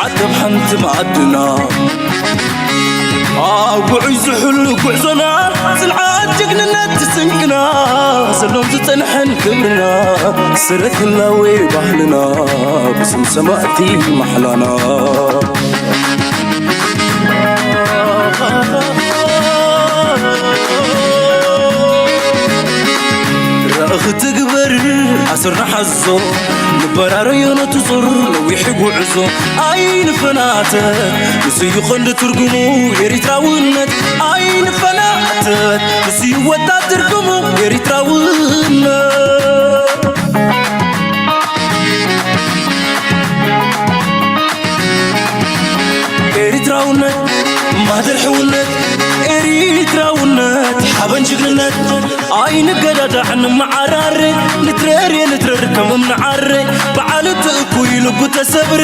ዓተብ ሓንቲ ማዕድና ኣብ ጉዕዞ ዝሕሉ ጉዕዞና ጽንዓት ጅግንነት ስንቅና ሰሎም ዝጸንሐን ክብርና ስረት ህላዌ ባህልና ብስም ሰማእቲ ማሕላና ራእኺ ትግበር ኣስርና ሓዞ ንበራረዮ ነቲ ዙር ነዊሕ ጉዕዞ ኣይንፈናተ ንስዩ ቐንዲ ትርጉሙ ኤሪትራውነት ኣይንፈናተ ንስዩ ወጣት ትርጉሙ ኤሪትራውነት ኤሪትራውነት ማህደር ሕውነት ኤሪትራውነት ሓበን ጅግንነት ኣይንገዳዳዕ ንመዓራረ ንትረር ንትረር ከም እምኒ ዓረ በዓል እቲ እኩይ ልቡ ተሰብረ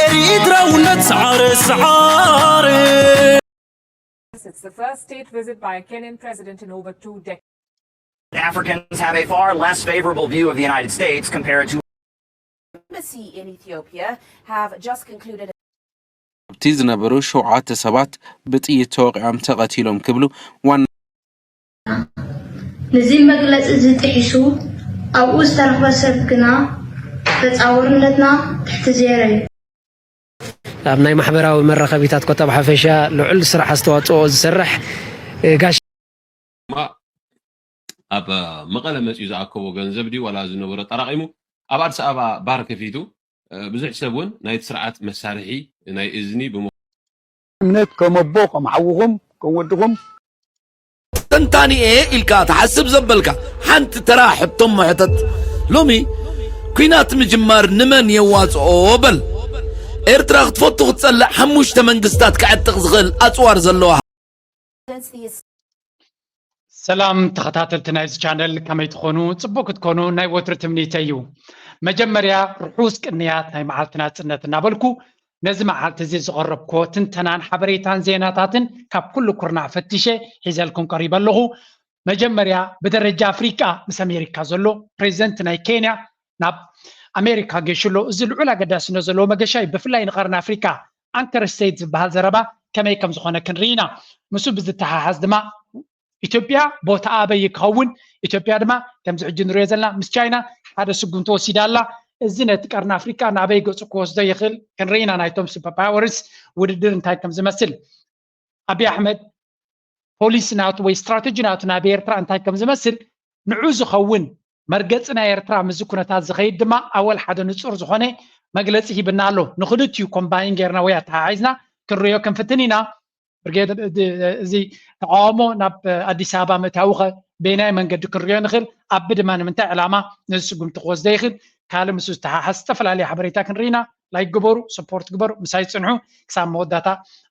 ኤሪትራውነት ሰዓረ ሰዓረ It's the first state visit by a Kenyan president in over two decades. Africans have a far less favorable view of the United States compared to embassy in Ethiopia have just concluded ኣብቲ ዝነበሩ ሸውዓተ ሰባት ብጥይት ተወቒዖም ተቐቲሎም ክብሉ ዋና ነዚ መግለጺ እዚ ጥሒሱ ኣብኡ ዝተረኽበ ሰብ ግና ተጻዋርነትና ትሕቲ ዜሮ እዩ። ኣብ ናይ ማሕበራዊ መራኸቢታት ኮታ ብሓፈሻ ልዑል ስራሕ ኣስተዋፅኦ ዝሰርሕ ጋሽ ኣብ መቐለ መፂኡ ዝኣከቦ ገንዘብ ድዩ ዋላ ዝነበሮ ጠራቒሙ ኣብ ኣዲስ ኣበባ ባር ከፊቱ ብዙሕ ሰብ እውን ናይቲ ስርዓት መሳርሒ ናይ እዝኒ ብምዃኑ እምነት ከም ኣቦ ከም ሓውኹም ከም ወድኹም ተንታኒኤ ኢልካ ትሓስብ ዘበልካ ሓንቲ ተራ ሕቶም ሕተት ሎሚ ኲናት ምጅማር ንመን የዋፅኦ በል ኤርትራ ክትፈቱ ክትፀልእ ሓሙሽተ መንግስታት ከዕጥቕ ዝኽእል ኣፅዋር ዘለዋ ሰላም ተኸታተልቲ ናይዚ ቻነል ከመይ ትኾኑ? ፅቡቅ ክትኮኑ ናይ ወትሩ ትምኒተይ እዩ። መጀመርያ ርሑስ ቅንያት ናይ መዓልቲ ናጽነት እናበልኩ ነዚ መዓልቲ እዚ ዝቐረብክዎ ትንተናን ሓበሬታን ዜናታትን ካብ ኩሉ ኩርናዕ ፈቲሸ ሒዘልኩም ቀሪበ ኣለኹ። መጀመርያ ብደረጃ ኣፍሪቃ ምስ ኣሜሪካ ዘሎ ፕሬዚደንት ናይ ኬንያ ናብ ኣሜሪካ ገይሹ ኣሎ። እዚ ልዑል ኣገዳስነት ዘለዎ መገሻ እዩ። ብፍላይ ንቐርኒ ኣፍሪቃ ኣንከር ስቴት ዝበሃል ዘረባ ከመይ ከም ዝኾነ ክንርኢ ኢና። ምስኡ ብዝተሓሓዝ ድማ ኢትዮጵያ ቦታ ኣበይ ክኸውን ኢትዮጵያ ድማ ከምዚ ሕጂ ንሪኦ ዘለና ምስ ቻይና ሓደ ስጉምቲ ወሲዳ ኣላ። እዚ ነቲ ቀርኒ ኣፍሪቃ ናበይ ገፁ ክወስዶ ይኽእል ክንርኢ ኢና። ናይቶም ሱፐር ፓወርስ ውድድር እንታይ ከም ዝመስል ኣቢ ኣሕመድ ፖሊሲ ናቱ ወይ ስትራተጂ ናቱ ናብ ኤርትራ እንታይ ከም ዝመስል ንዑ ዝኸውን መርገፂ ናይ ኤርትራ ምስዚ ኩነታት ዝኸይድ ድማ ኣወል ሓደ ንፁር ዝኾነ መግለፂ ሂብና ኣሎ። ንክልቲኡ ኮምባይን ጌርና ወይ ኣተሓሒዝና ክንሪኦ ክንፍትን ኢና። ብርጌድ እዚ ተቃውሞ ናብ ኣዲስ ኣበባ ምእታውኸ በየናይ መንገዲ ክንሪኦ ንኽእል? ኣቢ ድማ ንምንታይ ዕላማ ነዚ ስጉምቲ ክወስደ ይኽእል? ካልእ ምስኡ ዝተሓሓዝ ዝተፈላለየ ሓበሬታ ክንርኢ ኢና። ላይክ ግበሩ፣ ሰፖርት ግበሩ፣ ምሳይ ፅንሑ። ክሳብ መወዳእታ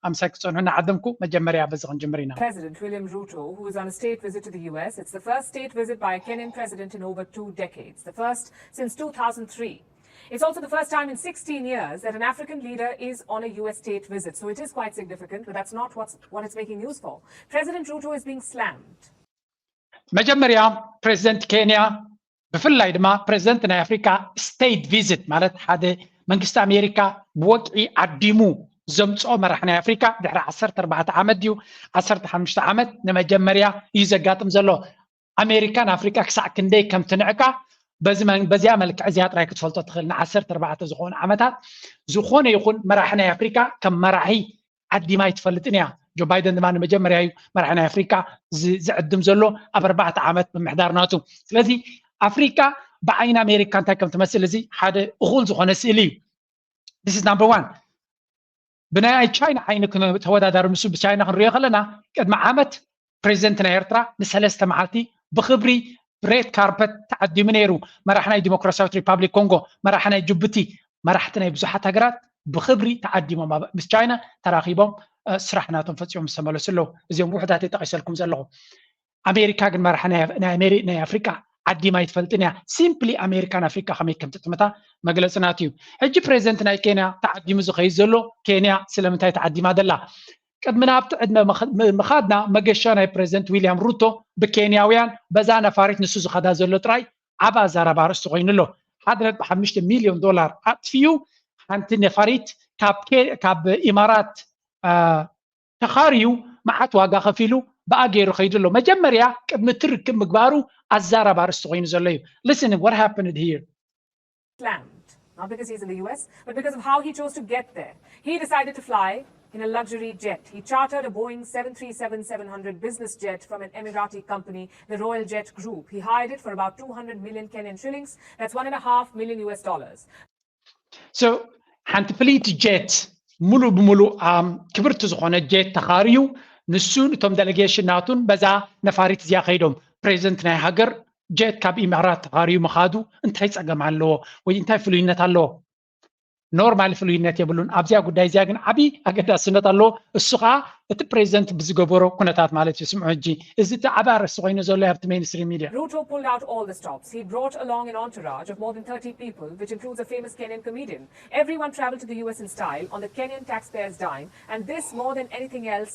ኣምሳይ ክፀንሑ እናዓደምኩ መጀመርያ በዚ ክንጅምር ኢና። President William Ruto, who is on a state visit to the U S. It's the first state visit by a Kenyan president in over two decades, the first since two thousand three. It's also the first time in sixteen years that an African leader is on a U S state visit. So it is quite significant, but that's not what's, what it's making news for. President Ruto is being slammed. መጀመርያ ፕሬዚደንት ኬንያ ብፍላይ ድማ ፕሬዚደንት ናይ ኣፍሪካ ስቴት ቪዚት ማለት ሓደ መንግስቲ ኣሜሪካ ብወግዒ ዓዲሙ ዘምፅኦ መራሕ ናይ ኣፍሪካ ድሕሪ ዓሰርተ ኣርባዕተ ዓመት ድዩ ዓሰርተ ሓሙሽተ ዓመት ንመጀመርያ እዩ ዘጋጥም ዘሎ። ኣሜሪካ ንኣፍሪቃ ክሳዕ ክንደይ ከም ትንዕቃ በዚኣ መልክዕ እዚኣ ጥራይ ክትፈልጦ ትኽእል። ንዓሰርተ ኣርባዕተ ዝኾኑ ዓመታት ዝኾነ ይኹን መራሒ ናይ ኣፍሪቃ ከም መራሒ ዓዲማ ኣይትፈልጥን እያ። ጆ ባይደን ድማ ንመጀመርያ እዩ መራሒ ናይ ኣፍሪቃ ዝዕድም ዘሎ ኣብ ኣርባዕተ ዓመት ምምሕዳር ናቱ። ስለዚ ኣፍሪቃ ብዓይኒ ኣሜሪካ እንታይ ከም ትመስል እዚ ሓደ እኹል ዝኾነ ስእሊ እዩ። This is number one። ብናይ ቻይና ዓይኒ ተወዳዳሪ ምስ ብቻይና ክንሪኦ ከለና ቅድሚ ዓመት ፕሬዚደንት ናይ ኤርትራ ንሰለስተ መዓልቲ ብክብሪ ሬድ ካርፐት ተዓዲሙ ነይሩ። መራሕ ናይ ዲሞክራሲያዊት ሪፓብሊክ ኮንጎ፣ መራሕ ናይ ጅቡቲ፣ መራሕቲ ናይ ብዙሓት ሃገራት ብክብሪ ተዓዲሞም ምስ ቻይና ተራኺቦም ስራሕ ናቶም ፈፂሞም ዝተመለሱ ኣለዉ። እዚኦም ውሑዳት ጠቒሰልኩም ዘለኹ። ኣሜሪካ ግን መራሒ ናይ ኣፍሪቃ ዓዲማ ኣይትፈልጥን እያ። ሲምፕሊ ኣሜሪካ ንኣፍሪቃ ከመይ ከም ትጥምታ መግለፂ ናቱ እዩ። ሕጂ ፕሬዚደንት ናይ ኬንያ ተዓዲሙ ዝኸይድ ዘሎ ኬንያ ስለምንታይ ተዓዲማ ደላ? ቅድሚ ናብቲ ዕድመ ምኻድና መገሻ ናይ ፕሬዚደንት ዊልያም ሩቶ ብኬንያውያን በዛ ነፋሪት ንሱ ዝኸዳ ዘሎ ጥራይ ዓብ ኣዛራቢ ኣርእስቲ ኮይኑ ኣሎ። ሓደ ነጥቢ ሓሙሽተ ሚልዮን ዶላር ኣጥፊኡ ሓንቲ ነፋሪት ካብ ኢማራት ተኻርዩ መዓት ዋጋ ከፊሉ ብኣ ገይሩ ከይዱ ኣሎ። መጀመርያ ቅድሚ እቲ ርክብ ምግባሩ ኣዛራቢ ኣርእስቲ ኮይኑ ዘሎ እዩ። Listen, what happened here? Slammed. Not because he's in the U S, but because of how he chose to get there. He decided to fly in a luxury jet. He chartered a Boeing seven three seven seven hundred business jet from an Emirati company, the Royal Jet Group. He hired it for about two hundred million Kenyan shillings. That's one and a half million U S dollars. So ሓንቲ ፍሊት ጀት ሙሉ ብሙሉ ክብርቲ ዝኾነ ጀት ተኻርዩ ንሱን እቶም ዴሌጌሽን ናቱን በዛ ነፋሪት እዚኣ ከይዶም። ፕሬዚደንት ናይ ሃገር ጀት ካብ ኢማራት ተኻርዩ ምኻዱ እንታይ ፀገም ኣለዎ ወይ እንታይ ፍሉይነት ኣለዎ? ኖርማል ፍሉይነት የብሉን። ኣብዚኣ ጉዳይ እዚኣ ግን ዓብዪ ኣገዳስነት ኣለዎ። እሱ ከዓ እቲ ፕሬዚደንት ብዝገበሮ ኩነታት ማለት እዩ። ስምዑ ሕጂ እዚ እቲ ዓቢ ኣርእስቲ ኮይኑ ዘሎ ኣብቲ ሜንስትሪም ሚድያ። Ruto pulled out all the stops. He brought along an entourage of more than thirty people, which includes a famous Kenyan comedian. Everyone traveled to the U S in style on the Kenyan taxpayer's dime, and this, more than anything else,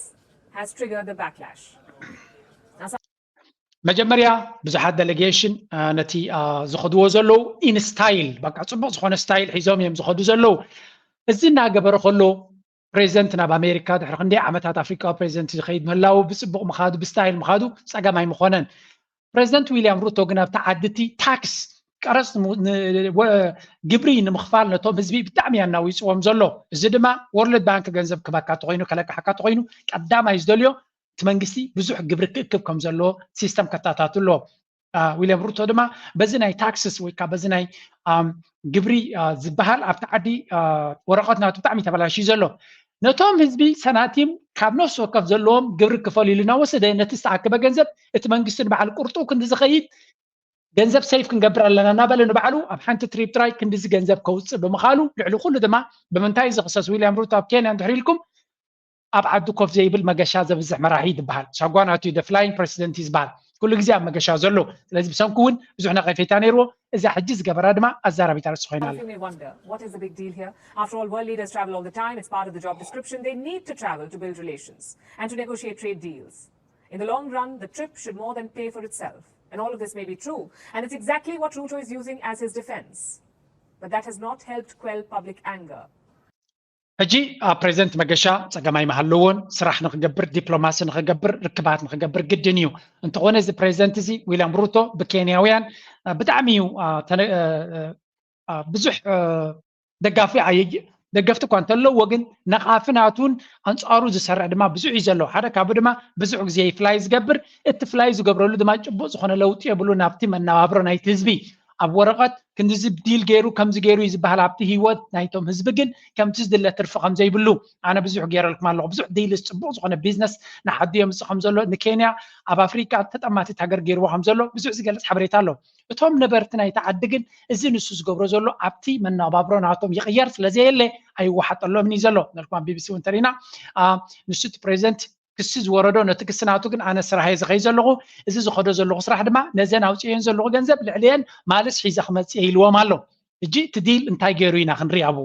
has triggered the backlash. መጀመርያ ብዙሓት ዴሌጌሽን ነቲ ዝኸድዎ ዘለዉ ኢንስታይል በቃ ፅቡቅ ዝኾነ ስታይል ሒዞም እዮም ዝኸዱ ዘለዉ። እዚ እናገበረ ከሎ ፕሬዚደንት ናብ ኣሜሪካ ድሕሪ ክንደይ ዓመታት ኣፍሪካዊ ፕሬዚደንት ዝኸይድ ምህላዉ ብፅቡቅ ምኻዱ ብስታይል ምኻዱ ፀገም ኣይምኾነን። ፕሬዚደንት ዊልያም ሩቶ ግን ኣብቲ ዓዲ እቲ ታክስ ቀረፅ ግብሪ ንምኽፋል ነቶም ህዝቢ ብጣዕሚ ኣናዊፅዎም ዘሎ። እዚ ድማ ወርልድ ባንክ ገንዘብ ክበካ ተኮይኑ ከለቅሓካ ተኮይኑ ቀዳማይ ዝደልዮ እቲ መንግስቲ ብዙሕ ግብሪ ክእክብ ከም ዘለዎ ሲስተም ከታታቱ ኣሎ። ዊልያም ሩቶ ድማ በዚ ናይ ታክስስ ወይ ከዓ በዚ ናይ ግብሪ ዝበሃል ኣብቲ ዓዲ ወረቐት ናቱ ብጣዕሚ ተበላሽዩ ዘሎ። ነቶም ህዝቢ ሰናቲም ካብ ነፍሲ ወከፍ ዘለዎም ግብሪ ክፈሉ ኢሉ እናወሰደ ነቲ ዝተኣከበ ገንዘብ እቲ መንግስቲ ንባዕሉ ቁርጡ ክንዲ ዝኸይድ ገንዘብ ሰይፍ ክንገብር ኣለና እናበለ ንባዕሉ ኣብ ሓንቲ ትሪፕ ጥራይ ክንድዚ ገንዘብ ከውፅእ ብምኻሉ ልዕሊ ኩሉ ድማ ብምንታይ ዝኽሰስ ዊልያም ሩቶ ኣብ ኬንያ እንድሕር ኢልኩም ኣብ ዓዲ ኮፍ ዘይብል መገሻ ዘብዝሕ መራሒ ዝበሃል ሳጓን ኣትዩ the flying president እዩ ዝበሃል ኩሉ ግዜ ኣብ መገሻ ዘሎ። ስለዚ ብሰንኩ እውን ብዙሕ ነቐፌታ ነይርዎ። እዛ ሕጂ ዝገበራ ድማ ኣዛራቢት ኣርእስቲ ኮይና ኣላ። You may wonder, what is the big deal here? After all, world leaders travel all the time. It's part of the job description. They need to travel to build relations and to negotiate trade deals. In the long run, the trip should more than pay for itself. And all of this may be true. And it's exactly what Ruto is using as his defense. But that has not helped quell public anger. ሕጂ ፕሬዚደንት መገሻ ፀገም ኣይምሃለዎን። ስራሕ ንክገብር፣ ዲፕሎማሲ ንክገብር፣ ርክባት ንክገብር ግድን እዩ። እንተኾነ እዚ ፕሬዚደንት እዚ ዊልያም ሩቶ ብኬንያውያን ብጣዕሚ እዩ ብዙሕ ደጋፊ ደገፍቲ እኳ እንተለዎ ግን ነቓፊ ናቱን ኣንፃሩ ዝሰርሕ ድማ ብዙሕ እዩ ዘሎ። ሓደ ካብኡ ድማ ብዙሕ ግዜ ፍላይ ዝገብር፣ እቲ ፍላይ ዝገብረሉ ድማ ጭቡጥ ዝኾነ ለውጢ የብሉ ናብቲ መነባብሮ ናይቲ ህዝቢ። ኣብ ወረቐት ክንድዚ ዲል ገይሩ ከምዚ ገይሩ እዩ ዝበሃል ኣብቲ ህይወት ናይቶም ህዝቢ ግን ከምቲ ዝድለ ትርፊ ከምዘይብሉ ኣነ ብዙሕ ገይረልኩም ኣለኹ። ብዙሕ ዲልስ ፅቡቕ ዝኾነ ቢዝነስ ንዓዱ የምፅእ ከምዘሎ ንኬንያ ኣብ ኣፍሪካ ተጠማቲት ሃገር ገይርዎ ከምዘሎ ብዙሕ ዝገልፅ ሓበሬታ ኣሎ። እቶም ነበርቲ ናይቲ ዓዲ ግን እዚ ንሱ ዝገብሮ ዘሎ ኣብቲ መነባብሮ ናቶም ይቕየር ስለዘየለ ኣይወሓጠሎምን እዩ ዘሎ። መልኩም ኣብ ቢቢሲ እውን እንተሪና ንሱ እቲ ፕሬዚደንት ክሲ ዝወረዶ ነቲ ክሲ ናቱ ግን ኣነ ስራሐይ ዝኸይ ዘለኹ እዚ ዝኸዶ ዘለኹ ስራሕ ድማ ነዘን ኣውፅኤን ዘለኹ ገንዘብ ልዕልየን ማልስ ሒዘ ክመፅእ ኢልዎም ኣሎ። እጂ እቲ ዲል እንታይ ገይሩ ኢና ክንርኢ ኣብኡ።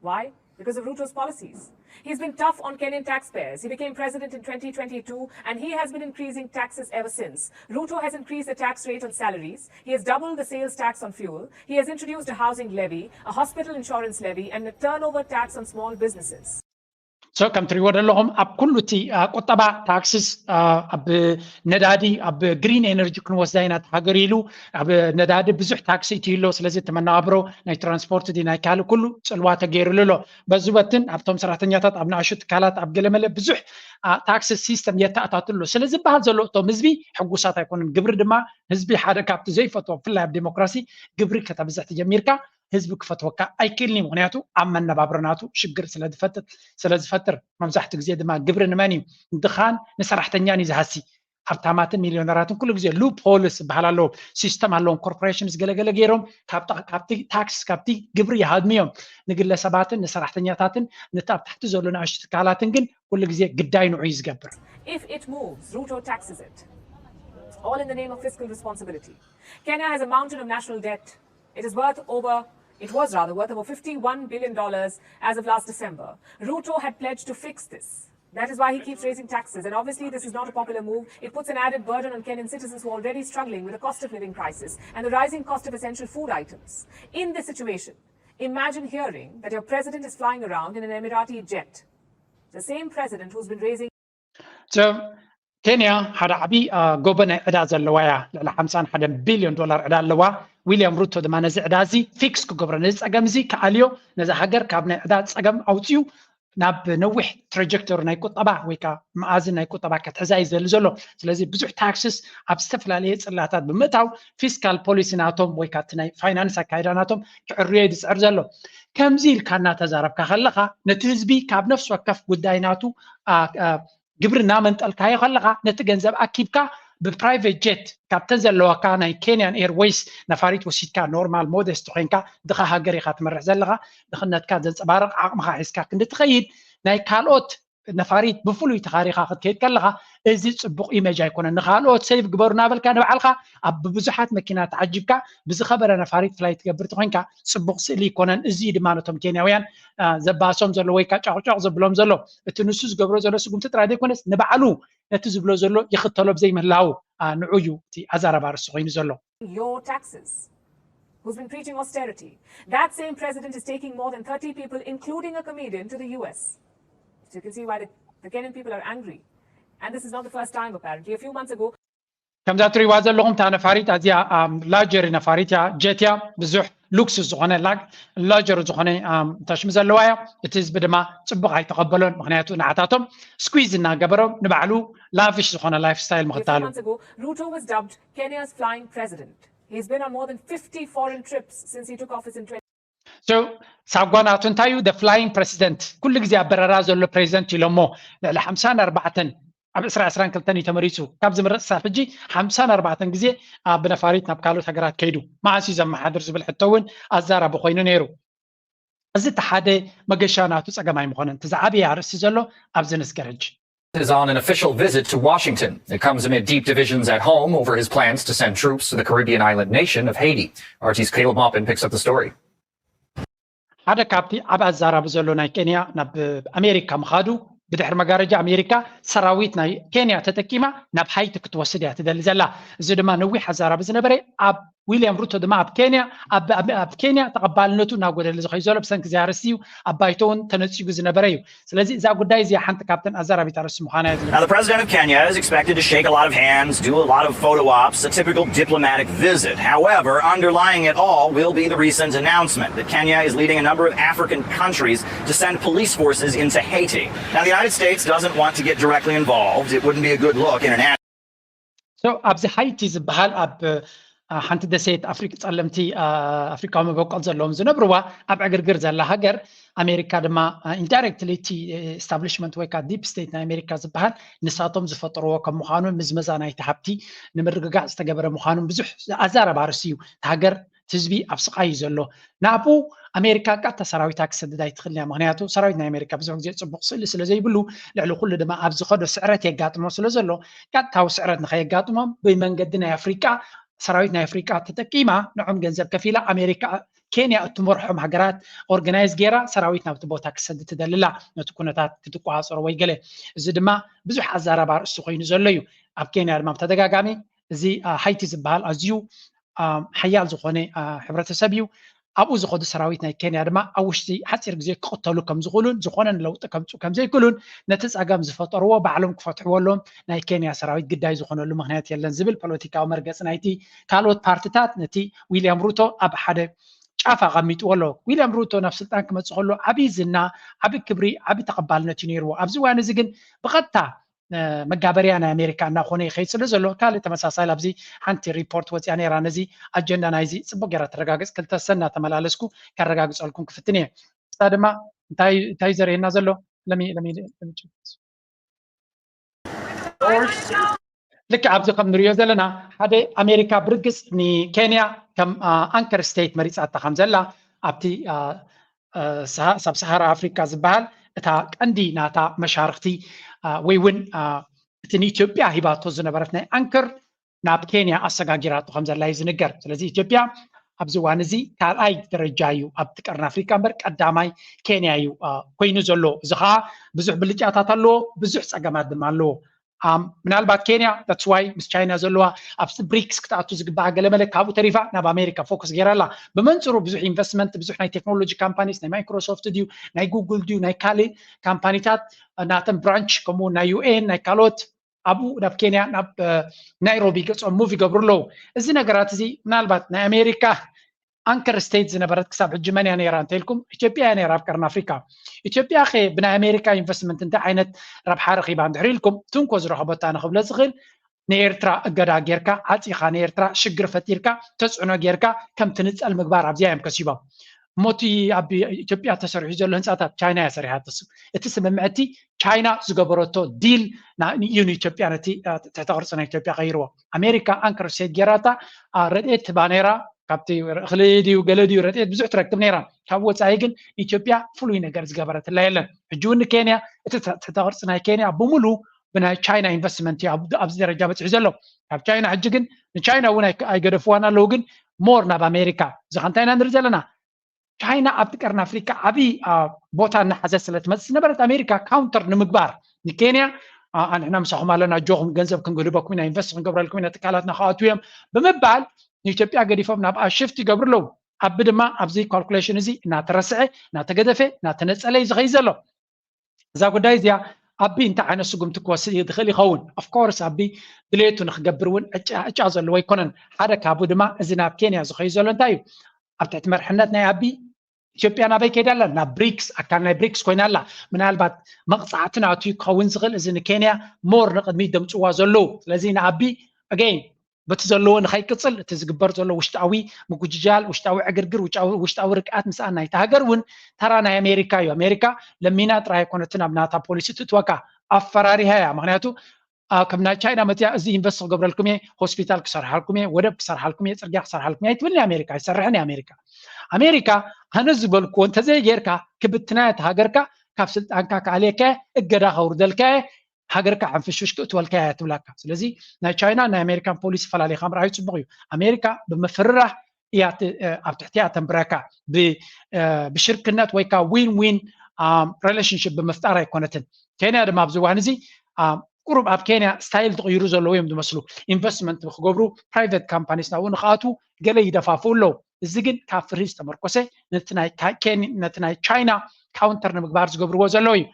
Why? Because of Ruto's policies. He's been tough on Kenyan taxpayers. He became president in twenty twenty-two and he has been increasing taxes ever since. Ruto has increased the tax rate on salaries. He has doubled the sales tax on fuel. He has introduced a housing levy, a hospital insurance levy, and a turnover tax on small businesses. So ከም ትሪእዎ ዘለኹም ኣብ ኩሉ እቲ ቁጠባ ታክስስ ኣብ ነዳዲ ኣብ ግሪን ኤነርጂ ክንወስዳ ኢና ሃገር ኢሉ ኣብ ነዳዲ ብዙሕ ታክሲ እትዩ ኣሎ። ስለዚ እቲ መነባብሮ ናይ ትራንስፖርት ዲ ናይ ካልእ ኩሉ ፅልዋ ተገይሩሉ ኣሎ። በዚ በትን ኣብቶም ሰራሕተኛታት ኣብ ንኣሹ ትካላት ኣብ ገለመለ ብዙሕ ታክሲ ሲስተም የተኣታቱ ኣሎ ስለ ዝበሃል ዘሎ እቶም ህዝቢ ሕጉሳት ኣይኮኑን። ግብሪ ድማ ህዝቢ ሓደ ካብቲ ዘይፈትዎ ብፍላይ ኣብ ዴሞክራሲ ግብሪ ከተብዝሕ ተጀሚርካ ህዝቢ ክፈትወካ ኣይክእልን እዩ። ምክንያቱ ኣብ መነባብሮ ናቱ ሽግር ስለዝፈጥር ስለዝፈጥር መብዛሕትኡ ግዜ ድማ ግብሪ ንመን እዩ ንድኻን ንሰራሕተኛን እዩ ዝሃሲ። ሃብታማትን ሚሊዮነራትን ኩሉ ግዜ ሉፕ ሆልስ ዝበሃል ኣለዎም ሲስተም ኣለዎም ኮርፖሬሽንስ ገለገለ ገይሮም ካብቲ ታክስ ካብቲ ግብሪ ይሃድሙ እዮም። ንግለሰባትን ንሰራሕተኛታትን ነቲ ኣብ ታሕቲ ዘሎ ንኣሽቱ ትካላትን ግን ኩሉ ግዜ ግዳይ ንዑ እዩ ዝገብር። If it moves, Ruto taxes it. All in the name of fiscal responsibility. Kenya has a mountain of national debt. It is worth over, it was rather worth over fifty-one billion dollars as of last December. Ruto had pledged to fix this. That is why he keeps raising taxes. And obviously, this is not a popular move. It puts an added burden on Kenyan citizens who are already struggling with the cost of living crisis and the rising cost of essential food items. In this situation, Imagine hearing that your president is flying around in an Emirati jet. The same president who's been raising So ኬንያ ሓደ ዓብዪ ጎቦ ናይ ዕዳ ዘለዋ እያ። ልዕሊ ሓምሳን ሓደን ቢልዮን ዶላር ዕዳ ኣለዋ። ዊልያም ሩቶ ድማ ነዚ ዕዳ እዚ ፊክስ ክገብሮ፣ ነዚ ፀገም እዚ ክኣልዮ፣ ነዛ ሃገር ካብ ናይ ዕዳ ፀገም ኣውፅኡ ናብ ነዊሕ ትራጀክቶሪ ናይ ቁጠባ ወይ ከዓ መኣዝን ናይ ቁጠባ ከትሕዛ እዩ ዝደሊ ዘሎ። ስለዚ ብዙሕ ታክስስ ኣብ ዝተፈላለየ ፅላታት ብምእታው ፊስካል ፖሊሲ ናቶም ወይ ከዓ እቲ ናይ ፋይናንስ ኣካይዳ ናቶም ክዕርዮ እዩ ዝፅዕር ዘሎ። ከምዚ ኢልካ እናተዛረብካ ከለኻ ነቲ ህዝቢ ካብ ነፍሲ ወከፍ ጉዳይ ናቱ ግብሪ እናመንጠልካዮ ከለኻ ነቲ ገንዘብ ኣኪብካ ብፕራይቬት ጀት ካብተን ዘለዋካ ናይ ኬንያን ኤርዌይስ ነፋሪት ወሲድካ ኖርማል ሞደስት ኮይንካ ድኻ ሃገር ኢኻ ትመርሕ ዘለኻ። ድኽነትካ ዘንፀባርቕ ዓቕምኻ ሒዝካ ክንዲ ትኸይድ ናይ ካልኦት ነፋሪት ብፍሉይ ተኻሪኻ ክትከይድ ከለኻ እዚ ፅቡቕ ኢመጅ ኣይኮነን። ንኻልኦት ሴቭ ግበሩ እናበልካ ንባዕልካ ኣብ ብብዙሓት መኪና ተዓጂብካ ብዝኸበረ ነፋሪት ፍላይ ትገብር ተኮይንካ ፅቡቕ ስእሊ ይኮነን። እዚ ድማ ነቶም ኬንያውያን ዘባሶም ዘሎ ወይ ከዓ ጫቑጫቕ ዘብሎም ዘሎ እቲ ንሱ ዝገብሮ ዘሎ ስጉምቲ ጥራይ ዘይኮነስ ንባዕሉ ነቲ ዝብሎ ዘሎ ይኽተሎ ብዘይምህላው ንዑ እዩ እቲ ኣዛረባ ርእሲ ኮይኑ ዘሎ። Your taxes. Who's been preaching austerity? That same president is taking more than thirty people, including a comedian, to the U S. So you can see why the, the Kenyan people are angry. And this is not the first time, apparently. A few months ago, ከምዛ ትሪእዋ ዘለኹም እታ ነፋሪት ኣዝያ ላጀሪ ነፋሪት እያ፣ ጀት እያ፣ ብዙሕ ሉክሱስ ዝኾነ ላጀሪ ዝኾነ ተሽሚ ዘለዋ እያ። እቲ ህዝቢ ድማ ፅቡቕ ኣይተቐበሎን፣ ምክንያቱ ንዓታቶም ስኩዝ እናገበሮም ንባዕሉ ላቪሽ ዝኾነ ላይፍ ስታይል ምኽታሉ። Ruto was dubbed Kenya's flying president. He's been on more than fifty foreign trips since he took office in ሳጓናቱ እንታይ እዩ? ፍላይንግ ፕሬዚደንት፣ ኩሉ ግዜ ኣብ በረራ ዘሎ ፕሬዚደንት ኢሎሞ። ልዕሊ ሓምሳን ኣርባዕተን ኣብ ዕስራ ዕስራን ክልተን እዩ ተመሪፁ። ካብ ዝምረፅ ሳብ ሕጂ ሓምሳን ኣርባዕተን ግዜ ኣብ ነፋሪት ናብ ካልኦት ሃገራት ከይዱ። መዓስ እዩ ዘመሓድር ዝብል ሕቶ እውን ኣዛራቢ ኮይኑ ነይሩ። እዚ እቲ ሓደ መገሻ ናቱ ፀገም ኣይምኾነን። እቲ ዝዓበየ ኣርእስቲ ዘሎ ኣብዚ ንስገር ሕጂ። is on an official visit to Washington. It comes amid deep divisions at home over his plans to send troops to the Caribbean island nation of Haiti. R T's Caleb Maupin picks up the story. ሓደ ካብቲ ዓብ ኣዛራቢ ዘሎ ናይ ኬንያ ናብ ኣሜሪካ ምኻዱ ብድሕሪ መጋረጃ ኣሜሪካ ሰራዊት ናይ ኬንያ ተጠቂማ ናብ ሃይቲ ክትወስድ እያ ትደሊ ዘላ። እዚ ድማ ነዊሕ ኣዛራቢ ዝነበረ ኣብ ዊልያም ሩቶ ድማ ኣብ ኬንያ ኣብ ኬንያ ተቐባልነቱ እናጎደለ ዝኸዩ ዘሎ ብሰንኪ እዚ ኣርእስቲ እዩ። ኣብ ባይቶ እውን ተነፂጉ ዝነበረ እዩ። ስለዚ እዛ ጉዳይ እዚኣ ሓንቲ ካብተን ኣዛራቢት ኣርእስቲ ምዃና እያ ዝንገር። Now, the president of Kenya is expected to shake a lot of hands, do a lot of photo ops, a typical diplomatic visit. However, underlying it all will be the recent announcement that Kenya is leading a number of African countries to send police forces into Haiti. Now, the United States doesn't want to get directly involved. It wouldn't be a good look internationally. So ኣብዚ ሃይቲ ዝበሃል ኣብ ሓንቲ ደሴት ኣፍሪቃ ጸለምቲ ኣፍሪቃዊ መበቆል ዘለዎም ዝነብርዋ ኣብ ዕግርግር ዘላ ሃገር ኣሜሪካ ድማ ኢንዳይሬክትሊ እቲ ኤስታብሊሽመንት ወይ ከዓ ዲፕ ስቴት ናይ ኣሜሪካ ዝበሃል ንሳቶም ዝፈጠርዎ ከም ምዃኑ ምዝመዛ ናይቲ ሃብቲ ንምርግጋዕ ዝተገበረ ምዃኑ ብዙሕ ኣዛረባ ርእሲ እዩ። እቲ ሃገር እቲ ህዝቢ ኣብ ስቓይ እዩ ዘሎ። ናብኡ ኣሜሪካ ቀጥታ ሰራዊታ ክሰድድ ኣይትኽእልን እያ። ምክንያቱ ሰራዊት ናይ ኣሜሪካ ብዙሕ ግዜ ፅቡቅ ስእሊ ስለ ዘይብሉ ልዕሊ ኩሉ ድማ ኣብ ዝኸዶ ስዕረት የጋጥሞ ስለ ዘሎ ቀጥታዊ ስዕረት ንኸየጋጥሞም ብመንገዲ ናይ ኣፍሪቃ ሰራዊት ናይ ኣፍሪቃ ተጠቂማ ንዖም ገንዘብ ከፊላ ኣሜሪካ ኬንያ እትመርሖም ሃገራት ኦርጋናይዝ ገይራ ሰራዊት ናብቲ ቦታ ክሰድ ትደልላ ነቲ ኩነታት ክትቆፃፀሮ ወይ ገለ። እዚ ድማ ብዙሕ ኣዛራቢ ኣርእስቲ ኮይኑ ዘሎ እዩ። ኣብ ኬንያ ድማ ብተደጋጋሚ እዚ ሃይቲ ዝበሃል ኣዝዩ ሓያል ዝኾነ ሕብረተሰብ እዩ። ኣብኡ ዝኸዱ ሰራዊት ናይ ኬንያ ድማ ኣብ ውሽጢ ሓፂር ግዜ ክቕተሉ ከም ዝኽእሉን ዝኾነ ለውጢ ከምፅኡ ከም ዘይክእሉን ነቲ ፀገም ዝፈጠርዎ ባዕሎም ክፈትሕዎ ኣለዎም። ናይ ኬንያ ሰራዊት ግዳይ ዝኾነሉ ምክንያት የለን ዝብል ፖለቲካዊ መርገፂ ናይቲ ካልኦት ፓርትታት ነቲ ዊልያም ሩቶ ኣብ ሓደ ጫፍ ኣቐሚጥዎ ኣሎ። ዊልያም ሩቶ ናብ ስልጣን ክመፅእ ከሎ ዓብዪ ዝና፣ ዓብዪ ክብሪ፣ ዓብዪ ተቐባልነት እዩ ነይርዎ። ኣብዚ እዋን እዚ ግን ብቐጥታ መጋበርያ ናይ ኣሜሪካ እናኾነ ይኸይድ ስለ ዘሎ ካልእ ተመሳሳሊ ኣብዚ ሓንቲ ሪፖርት ወፅያ ነይራ። ነዚ ኣጀንዳ ናይዚ ፅቡቅ ገይራ ተረጋግፅ ክልተ ሰና ተመላለስኩ ከረጋግፀልኩም ክፍትን እየ። እሳ ድማ እንታይ እንታይ ዘርእየና ዘሎ ለሚ ለሚ ለሚ ልክዕ ኣብዚ ከም ንሪኦ ዘለና ሓደ ኣሜሪካ ብርግፅ ንኬንያ ከም ኣንከር ስቴት መሪፃታ ከም ዘላ ኣብቲ ሳብ ሰሃራ ኣፍሪካ ዝበሃል እታ ቀንዲ ናታ መሻርክቲ ወይ እውን እቲ ንኢትዮጵያ ሂባቶ ዝነበረት ናይ ኣንከር ናብ ኬንያ ኣሰጋጊራቶ ከም ዘላ እዩ ዝንገር። ስለዚ ኢትዮጵያ ኣብዚ እዋን እዚ ካልኣይ ደረጃ እዩ ኣብቲ ቀርኒ ኣፍሪካ እምበር ቀዳማይ ኬንያ እዩ ኮይኑ ዘሎ። እዚ ከዓ ብዙሕ ብልጫታት ኣለዎ፣ ብዙሕ ፀገማት ድማ ኣለዎ። ምናልባት ኬንያ that's why ምስ ቻይና ዘለዋ ኣብ ብሪክስ ክትኣቱ ዝግባኣ ገለመለ ካብኡ ተሪፋ ናብ ኣሜሪካ ፎከስ ገይራ ኣላ። ብመንፅሩ ብዙሕ ኢንቨስትመንት፣ ብዙሕ ናይ ቴክኖሎጂ ካምፓኒስ፣ ናይ ማይክሮሶፍት ድዩ ናይ ጉግል ድዩ ናይ ካልእ ካምፓኒታት ናተን ብራንች ከምኡ ናይ ዩኤን ናይ ካልኦት ኣብኡ ናብ ኬንያ ናብ ናይሮቢ ገፆም ሙቭ ይገብሩ ኣለዉ። እዚ ነገራት እዚ ምናልባት ናይ ኣሜሪካ ኣንከር ስቴት ዝነበረት ክሳብ ሕጂ መን እያ ነይራ እንተኢልኩም ኢትዮጵያ እያ ነይራ ኣብ ቀርኒ ኣፍሪካ። ኢትዮጵያ ከ ብናይ ኣሜሪካ ኢንቨስትመንት እንታይ ዓይነት ረብሓ ረኺባ እንድሕር ኢልኩም ትንኮ ዝረኸበታ ንኽብለ ዝኽእል ንኤርትራ እገዳ ጌርካ ዓፂኻ ንኤርትራ ሽግር ፈጢርካ ተፅዕኖ ጌርካ ከም ትንፀል ምግባር ኣብዚኣ እዮም ከሲቦም። እሞ እቲ ኣብ ኢትዮጵያ ተሰሪሑ ዘሎ ህንፃታት ቻይና እያ ሰሪሓቶ። እቲ ስምምዕ እቲ ቻይና ዝገበረቶ ዲል እዩ ንኢትዮጵያ ነቲ ትሕተ ቅርፂ ናይ ኢትዮጵያ ቀይርዎ። ኣሜሪካ ኣንከር ስቴት ጌራታ ረድኤት ትባ ነይራ። ካብቲ እኽሊ ድዩ ገለ ድዩ ረድኤት ብዙሕ ትረክብ ነይራ። ካብ ወፃኢ ግን ኢትዮጵያ ፍሉይ ነገር ዝገበረትላ የለን። ሕጂ እውን ንኬንያ እቲ ትሕተ ቅርፂ ናይ ኬንያ ብምሉ ብናይ ቻይና ኢንቨስትመንት ኣብዚ ደረጃ በፂሑ ዘሎ። ካብ ቻይና ሕጂ ግን ንቻይና እውን ኣይገደፍዋን ኣለዉ። ግን ሞር ናብ ኣሜሪካ እዚ ከ እንታይ ኢና ንርኢ ዘለና? ቻይና ኣብቲ ቀርኒ ኣፍሪካ ዓብዪ ቦታ እናሓዘት ስለ ትመፅእ ዝነበረት ኣሜሪካ ካውንተር ንምግባር ንኬንያ ንሕና ምሳኹም ኣለና፣ ኣጆኹም፣ ገንዘብ ክንግህልበኩም ኢና፣ ኢንቨስት ክንገብረልኩም ኢና፣ ትካላትና ክኣትዉ እዮም ብምባል ንኢትዮጵያ ገዲፎም ናብኣ ሽፍት ይገብሩ ኣለዉ። ኣቢ ድማ ኣብዚ ካልኩሌሽን እዚ እናተረስዐ እናተገደፈ እናተነፀለ እዩ ዝኸይድ ዘሎ። እዛ ጉዳይ እዚኣ ኣቢ እንታይ ዓይነት ስጉምቲ ክወስድ ዝኽእል ይኸውን? ኦፍኮርስ ኣቢ ድሌቱ ንክገብር እውን ዕጫ ዘለዎ ኣይኮነን። ሓደ ካብኡ ድማ እዚ ናብ ኬንያ ዝኸይድ ዘሎ እንታይ እዩ? ኣብ ትሕቲ መርሕነት ናይ ኣቢ ኢትዮጵያ ናበይ ከይዳ ኣላ? ናብ ብሪክስ፣ ኣካል ናይ ብሪክስ ኮይና ኣላ። ምናልባት መቕፃዕቲ ናቱ ክኸውን ዝኽእል እዚ ንኬንያ ሞር ንቕድሚት ደምፅዋ ዘለዉ። ስለዚ ንኣቢ ኣገይን በቲ ዘለዎ ንኸይቅፅል እቲ ዝግበር ዘሎ ውሽጣዊ ምጉጅጃል፣ ውሽጣዊ ዕግርግር፣ ውሽጣዊ ርግኣት ምስኣን ናይቲ ሃገር እውን ተራ ናይ ኣሜሪካ እዩ። ኣሜሪካ ለሚና ጥራይ ኣይኮነትን ኣብ ናታ ፖሊሲ ትእትወካ፣ ኣፈራሪሃ እያ። ምክንያቱ ከም ናይ ቻይና መፅያ እዚ ኢንቨስት ክገብረልኩም እየ፣ ሆስፒታል ክሰርሓልኩም እየ፣ ወደብ ክሰርሓልኩም እየ፣ ፅርግያ ክሰርሓልኩም እየ ኣይትብልን ኣሜሪካ፣ ኣይሰርሕን ኣሜሪካ። ኣሜሪካ ኣነ ዝበልክዎ እንተዘይጌርካ ክብትና እየ፣ ሃገርካ ካብ ስልጣንካ ክኣልየካ እየ፣ እገዳ ከውርደልካ እየ፣ ሃገርካ ሕንፍሽፍሽ ክእትወልካ እያ ትብላካ። ስለዚ ናይ ቻይና ናይ ኣሜሪካን ፖሊሲ ፈላሊኻ ምርኣዩ ፅቡቕ እዩ። ኣሜሪካ ብምፍርራህ እያ ኣብ ትሕቲኣ ተንብረካ፣ ብሽርክነት ወይ ከዓ ዊን ዊን ሪሌሽንሽፕ ብምፍጣር ኣይኮነትን። ኬንያ ድማ ኣብዚ እዋን እዚ ቁሩብ ኣብ ኬንያ ስታይል ዝቕይሩ ዘለዉ እዮም ዝመስሉ። ኢንቨስትመንት ክገብሩ ፕራይቨት ካምፓኒስ ናብኡ ንክኣትዉ ገለ ይደፋፍኡ ኣለዉ። እዚ ግን ካብ ፍርሂ ዝተመርኮሰ ነቲ ናይ ቻይና ካውንተር ንምግባር ዝገብርዎ ዘለዉ እዩ።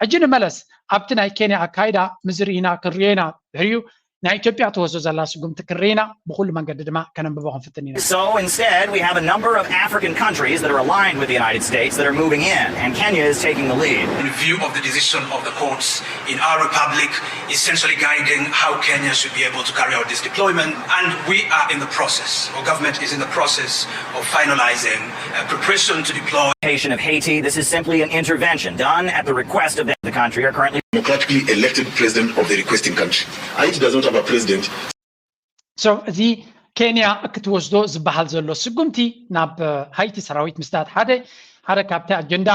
ሕጂ ንመለስ ኣብቲ ናይ ኬንያ ኣካይዳ ምዝርኢና ክንሪኦ ኢና። ድሕሪኡ ናይ ኢትዮጵያ ትወስዶ ዘላ ስጉምቲ ክንሪኢና ብኩሉ መንገዲ ድማ ከነንብቦ ክንፍትን ኢና። So instead, we have a number of African countries that are aligned with the United States that are moving in, and Kenya is taking the lead. In view of the decision of the courts in our republic, essentially guiding how Kenya should be able to carry out this deployment, and we are in the process, or government is in the process of finalizing a preparation to deploy. Of Haiti, this is simply an intervention done at the request of the, the country are currently democratically elected president of the requesting country. Haiti does not have a president. So እዚ ኬንያ ክትወስዶ ዝበሃል ዘሎ ስጉምቲ ናብ ሃይቲ ሰራዊት ምስዳድ ሓደ ሓደ ካብቲ ኣጀንዳ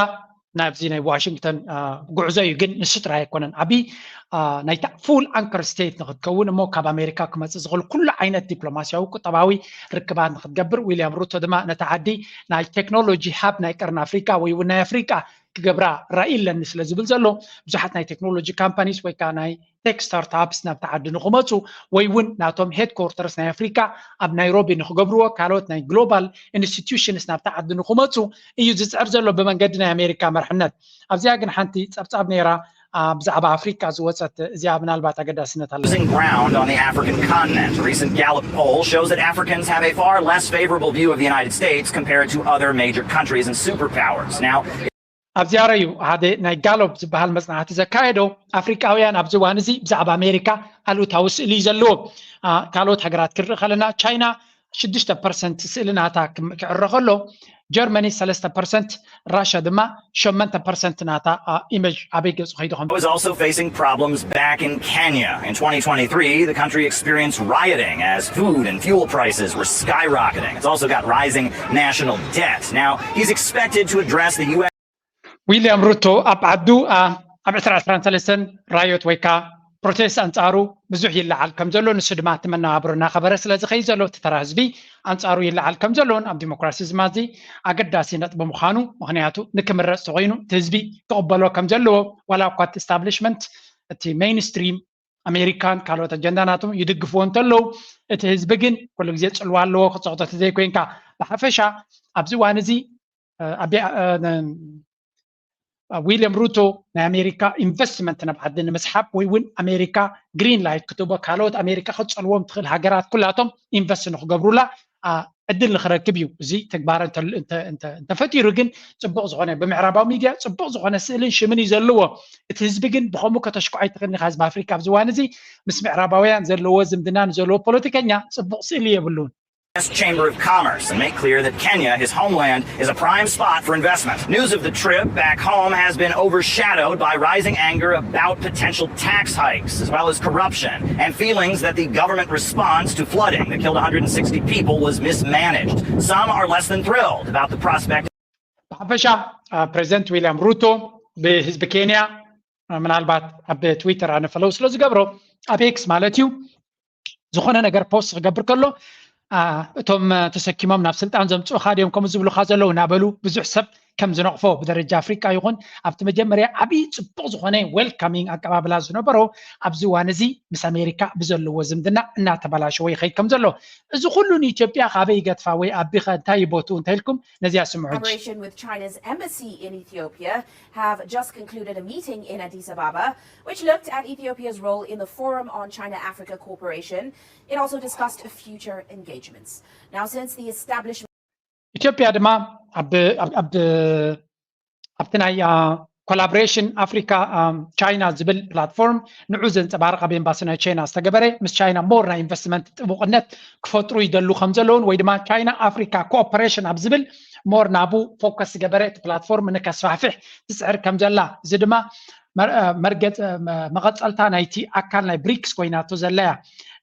ናብዚ ናይ ዋሽንግተን ጉዕዞ እዩ። ግን ንሱ ጥራይ ኣይኮነን። ኣቢ ናይታ ፉል ኣንከር ስቴት ንክትከውን እሞ ካብ ኣሜሪካ ክመፅእ ዝኽእል ኩሉ ዓይነት ዲፕሎማሲያዊ ቁጠባዊ ርክባት ንክትገብር፣ ዊልያም ሩቶ ድማ ነታ ዓዲ ናይ ቴክኖሎጂ ሃብ ናይ ቀርኒ ኣፍሪቃ ወይ እውን ናይ ኣፍሪቃ ክገብራ ራኢ ኣለኒ ስለ ዝብል ዘሎ ብዙሓት ናይ ቴክኖሎጂ ካምፓኒስ ወይ ከዓ ናይ ቴክ ስታርታፕስ ናብቲ ዓዲ ንክመፁ ወይ እውን ናቶም ሄድኮርተርስ ናይ ኣፍሪካ ኣብ ናይሮቢ ንክገብርዎ ካልኦት ናይ ግሎባል ኢንስቲትዩሽንስ ናብቲ ዓዲ ንክመፁ እዩ ዝፅዕር ዘሎ ብመንገዲ ናይ ኣሜሪካ መርሕነት። ኣብዚኣ ግን ሓንቲ ፀብፃብ ነይራ ብዛዕባ ኣፍሪካ ዝወፀት እዚኣ ምናልባት ኣገዳስነት ኣለ። Losing ground on the African continent. A recent Gallup poll shows that Africans have a far less favorable view of the United States compared to other major countries and superpowers. Now, ኣብዚኣ ራዩ ሓደ ናይ ጋሎፕ ዝበሃል መፅናዕቲ ዘካየዶ ኣፍሪቃውያን ኣብዚ እዋን እዚ ብዛዕባ ኣሜሪካ ኣሉታዊ ስእሊ እዩ ዘለዎ። ካልኦት ሃገራት ክንርኢ ከለና ቻይና ሽዱሽተ ፐርሰንት ስእሊ ናታ ክዕረ ከሎ ጀርመኒ ሰለስተ ፐርሰንት፣ ራሻ ድማ ሸመንተ ፐርሰንት ናታ ኢሜጅ ኣበይ ገፁ ከይዱ ከም is also facing problems back in Kenya. In twenty twenty-three, the country experienced rioting as food and fuel prices were skyrocketing. It's also got rising national debt. Now, he's expected to address the U S ዊልያም ሩቶ ኣብ ዓዱ ኣብ ዕስራ ዕስራን ሰለስተን ራዮት ወይ ከዓ ፕሮቴስት ኣንፃሩ ብዙሕ ይለዓል ከም ዘሎ፣ ንሱ ድማ እቲ መነባብሮ እናኸበረ ስለ ዝኸይድ ዘሎ እቲ ተራ ህዝቢ ኣንፃሩ ይለዓል ከም ዘሎን ኣብ ዲሞክራሲ ዝማዚ ኣገዳሲ ነጥቢ ምዃኑ፣ ምክንያቱ ንክምረፅ ተኮይኑ እቲ ህዝቢ ክቕበሎ ከም ዘለዎ ዋላ እኳ እቲ ስታብሊሽመንት እቲ ሜይንስትሪም ኣሜሪካን ካልኦት ኣጀንዳ ናቶም ይድግፍዎ እንተለዉ፣ እቲ ህዝቢ ግን ኩሉ ግዜ ጽልዋ ኣለዎ። ክጸቕጦ ተዘይኮይንካ፣ ብሓፈሻ ኣብዚ እዋን እዚ ኣብ ዊልያም ሩቶ ናይ ኣሜሪካ ኢንቨስትመንት ናብ ዓዲ ንምስሓብ ወይ እውን ኣሜሪካ ግሪን ላይት ክትቦ ካልኦት ኣሜሪካ ክፀልዎም ትኽእል ሃገራት ኩላቶም ኢንቨስት ንክገብሩላ ዕድል ንክረክብ እዩ። እዚ ተግባር እንተፈጢሩ ግን ፅቡቅ ዝኾነ ብምዕራባዊ ሚድያ ፅቡቅ ዝኾነ ስእልን ሽምን እዩ ዘለዎ። እቲ ህዝቢ ግን ብከምኡ ከተሽኩ ኣይትኽእልን ኢኻ። ህዝቢ ኣፍሪካ ኣብዚ እዋን እዚ ምስ ምዕራባውያን ዘለዎ ዝምድና ንዘለዎ ፖለቲከኛ ፅቡቅ ስእሊ የብሉን። Chamber of Commerce and make clear that Kenya, his homeland, is a prime spot for investment. News of the trip back home has been overshadowed by rising anger about potential tax hikes, as well as corruption and feelings that the government response to flooding that killed one hundred sixty people was mismanaged. Some are less than thrilled about the prospect. ብሓፈሻ ፕሬዚደንት ዊልያም ሩቶ ብህዝቢ ኬንያ ምናልባት ኣብ ትዊተር ኣነ ፈለው ስለ ዝገብሮ ኣብ ኤክስ ማለት እዩ ዝኾነ ነገር ፖስት ክገብር ከሎ እቶም ተሰኪሞም ናብ ስልጣን ዘምፅኡኻ ድዮም ከምኡ ዝብሉኻ ዘለዉ እናበሉ ብዙሕ ሰብ ከም ዝነቕፎ ብደረጃ ኣፍሪቃ ይኹን ኣብቲ መጀመርያ ዓብዪ ፅቡቕ ዝኾነ ዌልካሚንግ ኣቀባብላ ዝነበሮ ኣብዚ እዋን እዚ ምስ ኣሜሪካ ብዘለዎ ዝምድና እናተበላሸወ ይኸይድ ከም ዘሎ እዚ ኩሉ ንኢትዮጵያ ካበይ ይገድፋ ወይ ኣቢኸ እንታይ ይቦትኡ እንታይ ኢልኩም ነዚኣ ስምዑ Collaboration with China's embassy in Ethiopia have just concluded a meeting in Addis Ababa, which looked at Ethiopia's role in the Forum on China Africa Cooperation. It also discussed future engagements. Now, since the establishment ኢትዮጵያ ድማ ኣብቲ ናይ ኮላቦሬሽን ኣፍሪካ ቻይና ዝብል ፕላትፎርም ንዑ ዘንፀባርቕ ኣብ ኤምባሲ ናይ ቻይና ዝተገበረ ምስ ቻይና ሞር ናይ ኢንቨስትመንት ጥቡቕነት ክፈጥሩ ይደሉ ከም ዘለውን ወይ ድማ ቻይና ኣፍሪካ ኮኦፐሬሽን ኣብ ዝብል ሞር ናቡ ፎከስ ዝገበረ እቲ ፕላትፎርም ንከስፋሕፍሕ ትፅዕር ከም ዘላ እዚ ድማ መርገፅ መቐፀልታ ናይቲ ኣካል ናይ ብሪክስ ኮይናቶ ዘለያ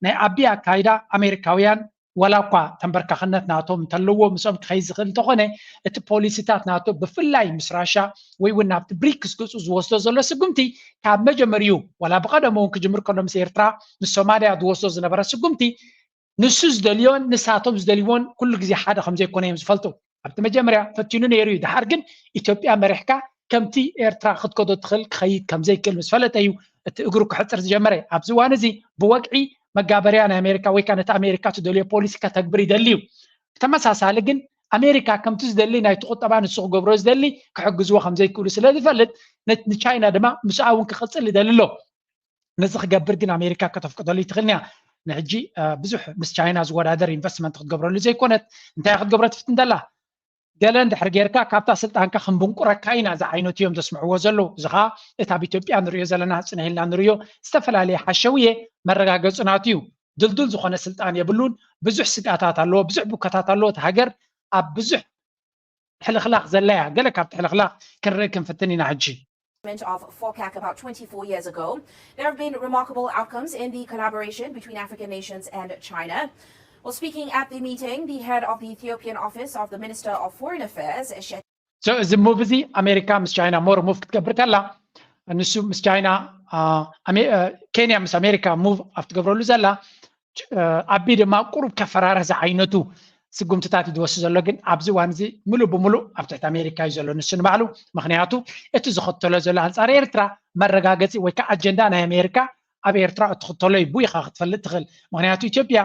ናይ ኣቢ ኣካይዳ ኣሜሪካውያን ዋላ እኳ ተንበርካኽነት ናቶም እንተለዎ ምስኦም ክኸይድ ዝኽእል እንተኾነ እቲ ፖሊሲታት ናቶ ብፍላይ ምስ ራሻ ወይ እውን ናብቲ ብሪክስ ገፁ ዝወስዶ ዘሎ ስጉምቲ ካብ መጀመሪኡ ዋላ ብቐደሙ እውን ክጅምር ከሎ ምስ ኤርትራ ምስ ሶማልያ ዝወስዶ ዝነበረ ስጉምቲ ንሱ ዝደልዮን ንሳቶም ዝደልይዎን ኩሉ ግዜ ሓደ ከም ዘይኮነ እዮም ዝፈልጡ ኣብቲ መጀመርያ ፈቲኑ ነይሩ እዩ ድሓር ግን ኢትዮጵያ መሪሕካ ከምቲ ኤርትራ ክትከዶ ትኽእል ክኸይድ ከም ዘይክእል ምስ ፈለጠ እዩ እቲ እግሩ ክሕፅር ዝጀመረ ኣብዚ እዋን እዚ ብወግዒ መጋበርያ ናይ ኣሜሪካ ወይ ከዓ ነቲ ኣሜሪካ ትደልዮ ፖሊሲ ከተግብር ይደሊ እዩ ብተመሳሳሊ ግን ኣሜሪካ ከምቲ ዝደሊ ናይቲ ቁጠባ ንሱ ክገብሮ ዝደሊ ክሕግዝዎ ከም ዘይክእሉ ስለ ዝፈልጥ ንቻይና ድማ ምስኣ እውን ክቕፅል ይደሊ ኣሎ ነዚ ክገብር ግን ኣሜሪካ ከተፍቅደሉ ይትኽእል እያ ንሕጂ ብዙሕ ምስ ቻይና ዝወዳደር ኢንቨስትመንት ክትገብረሉ ዘይኮነት እንታይ ክትገብረ ትፍትን ደላ ገለ እንድሕር ጌርካ ካብታ ስልጣንካ ክንብንቁረካ ኢና ዝዓይነቱ እዮም ዘስምዕዎ ዘለዉ እዚ ከዓ እቲ ኣብ ኢትዮጵያ ንሪኦ ዘለና ፅንሕ ኢልና ንሪኦ ዝተፈላለየ ሓሸውየ መረጋገፂ ናቱ እዩ ድልዱል ዝኾነ ስልጣን የብሉን ብዙሕ ስግኣታት ኣለዎ ብዙሕ ቡከታት ኣለዎ እቲ ሃገር ኣብ ብዙሕ ሕልኽላኽ ዘላ እያ ገለ ካብቲ ሕልኽላኽ ክንርኢ ክንፍትን ኢና ሕጂ of FOCAC about twenty-four years ago, there have been remarkable outcomes in the collaboration between African nations and China. While speaking at the meeting, the head of the Ethiopian office of the Minister of Foreign Affairs, እዚ ሙቭ እዚ ኣሜሪካ ምስ ቻይና ሞር ሙቭ ክትገብር ከላ ንሱ ምስ ቻይና ኬንያ ምስ ኣሜሪካ ሙቭ ኣብ ትገብረሉ ዘላ ኣቢ ድማ ቁሩብ ከፈራርህ ዝዓይነቱ ስጉምትታት እዩ ዝወስድ ዘሎ ግን ኣብዚ እዋን እዚ ሙሉእ ብሙሉእ ኣብ ትሕቲ ኣሜሪካ እዩ ዘሎ ንሱ ንባዕሉ ምክንያቱ እቲ ዝኽተሎ ዘሎ ኣንፃር ኤርትራ መረጋገፂ ወይ ከዓ ኣጀንዳ ናይ ኣሜሪካ ኣብ ኤርትራ እትኽተሎ እዩ ኢኻ ክትፈልጥ ትኽእል ምክንያቱ ኢትዮጵያ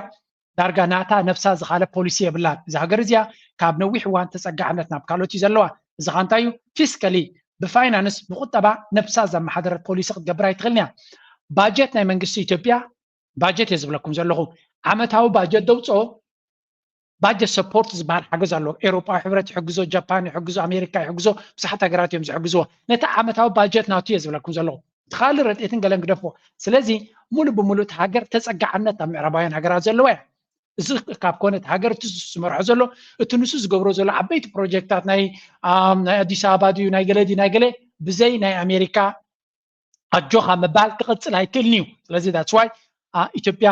ዳርጋ ናታ ነብሳ ዝኻለ ፖሊሲ የብላን እዛ ሃገር እዚኣ ካብ ነዊሕ እዋን ተፀጋዕነት ናብ ካልኦት እዩ ዘለዋ እዚ ኻንታ እዩ ፊስካሊ ብፋይናንስ ብቁጠባ ነብሳ ዘመሓደረት ፖሊሲ ክትገብር ኣይትኽእልን እያ ባጀት ናይ መንግስቲ ኢትዮጵያ ባጀት እየ ዝብለኩም ዘለኹ ዓመታዊ ባጀት ደውፅኦ ባጀት ሰፖርት ዝበሃል ሓገዝ ኣሎ ኤሮጳዊ ሕብረት ይሕግዞ ጃፓን ይሕግዞ ኣሜሪካ ይሕግዞ ብዙሓት ሃገራት እዮም ዝሕግዝዎ ነቲ ዓመታዊ ባጀት ናቱ እየ ዝብለኩም ዘለኹ እቲ ካልእ ረድኤትን ገለን ግደፍዎ ስለዚ ሙሉእ ብሙሉእ እቲ ሃገር ተፀጋዕነት ኣብ ምዕራባውያን ሃገራት ዘለዋ እያ እዚ ካብ ኮነ እቲ ሃገር እቲ ዝመርሖ ዘሎ እቲ ንሱ ዝገብሮ ዘሎ ዓበይቲ ፕሮጀክታት ናይ ናይ ኣዲስ ኣበባ ድዩ ናይ ገለ ድዩ ናይ ገለ ብዘይ ናይ ኣሜሪካ ኣጆኻ ምባል ክቕፅል ኣይክእልን እዩ ስለዚ that's why ኢትዮጵያ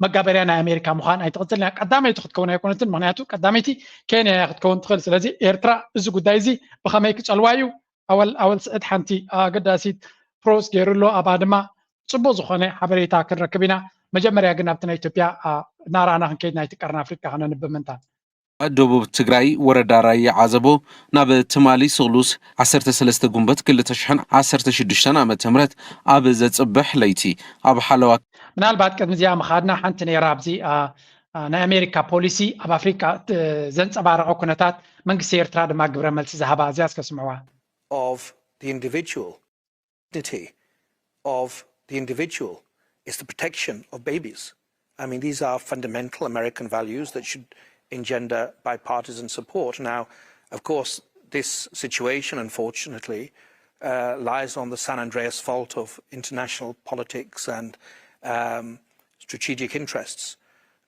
መጋበርያ ናይ ኣሜሪካ ምዃን ኣይትቕፅልን እያ ቀዳመይቲ ክትከውን ኣይኮነትን ምክንያቱ ቀዳመይቲ ኬንያ እያ ክትከውን ትኽእል ስለዚ ኤርትራ እዚ ጉዳይ እዚ ብኸመይ ክፀልዋ እዩ ኣወል ኣወል ስዕድ ሓንቲ ኣገዳሲት ፕሮስ ገይሩ ኣሎ ኣብኣ ድማ ፅቡቅ ዝኾነ ሓበሬታ ክንረክብ ኢና መጀመርያ ግን ኣብቲ ናይ ኢትዮጵያ እናረኣና ክንከይድ ናይቲ ቀርኒ ኣፍሪቃ ከነንብ ምንታን ደቡብ ትግራይ ወረዳ ራያ ዓዘቦ ናብ ትማሊ ስቕሉስ ዓሰርተ ሰለስተ ጉንበት ክልተ ሽሕን ዓሰርተ ሽዱሽተን ዓመተ ምህረት ኣብ ዘጽብሕ ለይቲ ኣብ ሓለዋ ምናልባት ቅድሚ እዚኣ ምኻድና ሓንቲ ነይራ ኣብዚ ናይ ኣሜሪካ ፖሊሲ ኣብ ኣፍሪካ ዘንፀባረቐ ኩነታት መንግስቲ ኤርትራ ድማ ግብረ መልሲ ዝሃባ እዚኣ እስከ ስምዕዋ። Of the individual dignity of the individual is the protection of babies. I mean, these are fundamental American values that should engender bipartisan support. Now, of course, this situation, unfortunately, uh, lies on the San Andreas fault of international politics and um, strategic interests.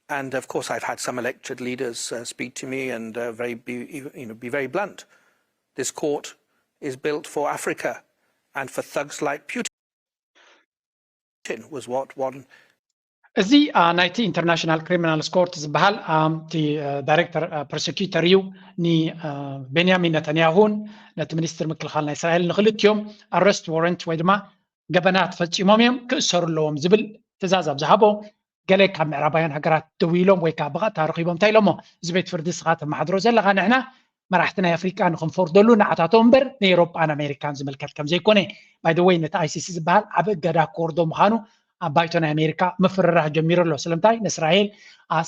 And of course, I've had some elected leaders uh, speak to me and uh, very be, you know, be very blunt. This court is built for Africa and for thugs like Putin. Putin was what one እዚ ናይቲ ኢንተርናሽናል ክሪሚናል ኮርት ዝበሃል እቲ ዳይሬክተር ፕሮሰኪተር እዩ ንቤንያሚን ነተንያሁን ነቲ ሚኒስትር ምክልኻል ናይ እስራኤል ንክልቲኦም ኣረስት ዋረንት ወይ ድማ ገበናት ፈፂሞም እዮም ክእሰሩ ኣለዎም ዝብል ትእዛዝ ኣብ ዝሃቦ ገለ ካብ ምዕራባውያን ሃገራት ደው ኢሎም ወይ ከዓ ብቐጥታ ረኺቦም እንታይ ኢሎሞ እዚ ቤት ፍርዲ ስኻ ተመሓድሮ ዘለኻ ንሕና መራሕቲ ናይ ኣፍሪቃ ንክንፈርደሉ ንዓታቶም እምበር ንኤሮጳን ኣሜሪካን ዝምልከት ከም ዘይኮነ ባይደወይ ነቲ ኣይሲሲ ዝበሃል ዓብ እገዳ ክወርዶ ምዃኑ ኣብ ባይቶ ናይ ኣሜሪካ ምፍርራህ ጀሚሩ ኣሎ ስለምንታይ ንእስራኤል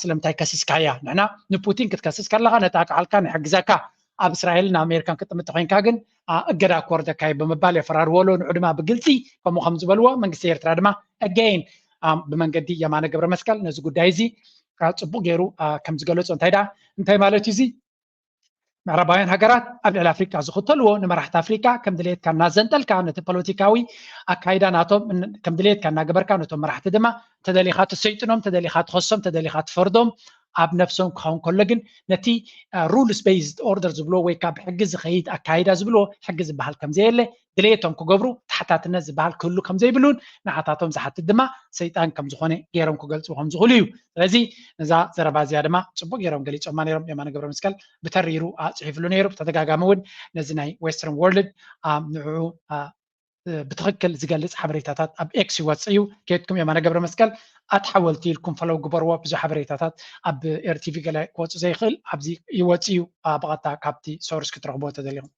ስለምንታይ ከሲስካያ ንሕና ንፑቲን ክትከስስ ከለኻ ነቲ ኣካልካ ንሕግዘካ ኣብ እስራኤልን ኣሜሪካን ክጥምት ኮይንካ ግን እገዳ ክወርደካ እዩ ብምባል የፈራርዎ ኣሎ ንዑ ድማ ብግልፂ ከምኡ ከም ዝበልዎ መንግስቲ ኤርትራ ድማ again ብመንገዲ የማነ ገብረ መስቀል ነዚ ጉዳይ እዚ ፅቡቅ ገይሩ ከም ዝገለፆ እንታይ ደኣ እንታይ ማለት እዩ እዚ ምዕራባውያን ሃገራት ኣብ ልዕሊ ኣፍሪቃ ዝኽተልዎ ንመራሕቲ ኣፍሪቃ ከም ድሌትካ እናዘንጠልካ ነቲ ፖለቲካዊ ኣካይዳ ናቶም ከም ድሌትካ እናገበርካ ነቶም መራሕቲ ድማ ተደሊኻ ትሰይጥኖም ተደሊኻ ትኸሶም ተደሊኻ ትፈርዶም ኣብ ነፍሶም ክኸውን ከሎ ግን ነቲ rules based order ዝብሎ ወይ ካብ ሕጊ ዝኸይድ ኣካይዳ ዝብሎ ሕጊ ዝበሃል ከም ዘየለ ድሌቶም ክገብሩ ተሓታትነት ዝበሃል ክህሉ ከም ዘይብሉን ንዓታቶም ዝሓትት ድማ ሰይጣን ከም ዝኾነ ገይሮም ክገልፁ ከም ዝኽእሉ እዩ ስለዚ ነዛ ዘረባ እዚኣ ድማ ፅቡቅ ገይሮም ገሊፆማ ነይሮም የማነ ገብረ መስቀል ብተሪሩ ኣፅሒፍሉ ነይሩ ብተደጋጋሚ እውን ነዚ ናይ western world ንዕኡ ብትኽክል ዝገልፅ ሓበሬታታት ኣብ ኤክስ ይወፅእ እዩ ከየድኩም የማነ ገብረ መስቀል ኣት ሓወልቲ ኢልኩም ፈለው ግበርዎ ብዙ ሓበሬታታት ኣብ ኤርቲቪ ገለ ክወፁ ዘይኽእል ኣብዚ ይወፅእ እዩ ብቐጥታ ካብቲ ሶርስ ክትረኽብዎ ተደሊኹም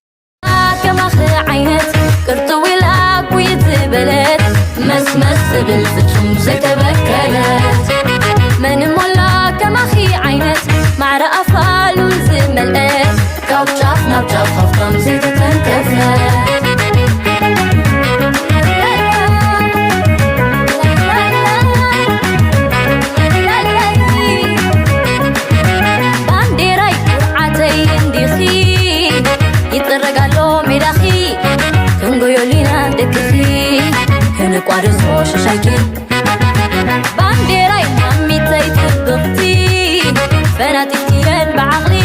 ከማኺ ዓይነት ቅርጥው ኢላ ኩይ ዝበለት መስመስ ትብል ፍጹም ዘይተበከለት መን እሞ ኣሎ ከማኺ ዓይነት ማዕረ ኣፋሉ ዝመልአት ካብ ጫፍ ናብ ጫፍ ሃፍታም ዘይተተንከፈት ባንዴራይ ኩርዓተይ እንዲኺ ይጥረግ ኣሎ ሜዳኺ ክንጎዮሊና ደቅኺ ክንቋደሶ ሽሻይኪ ባንዴራይ ማሚተይ ጥብቕቲ ፈናጢትየን ብዓቕሊ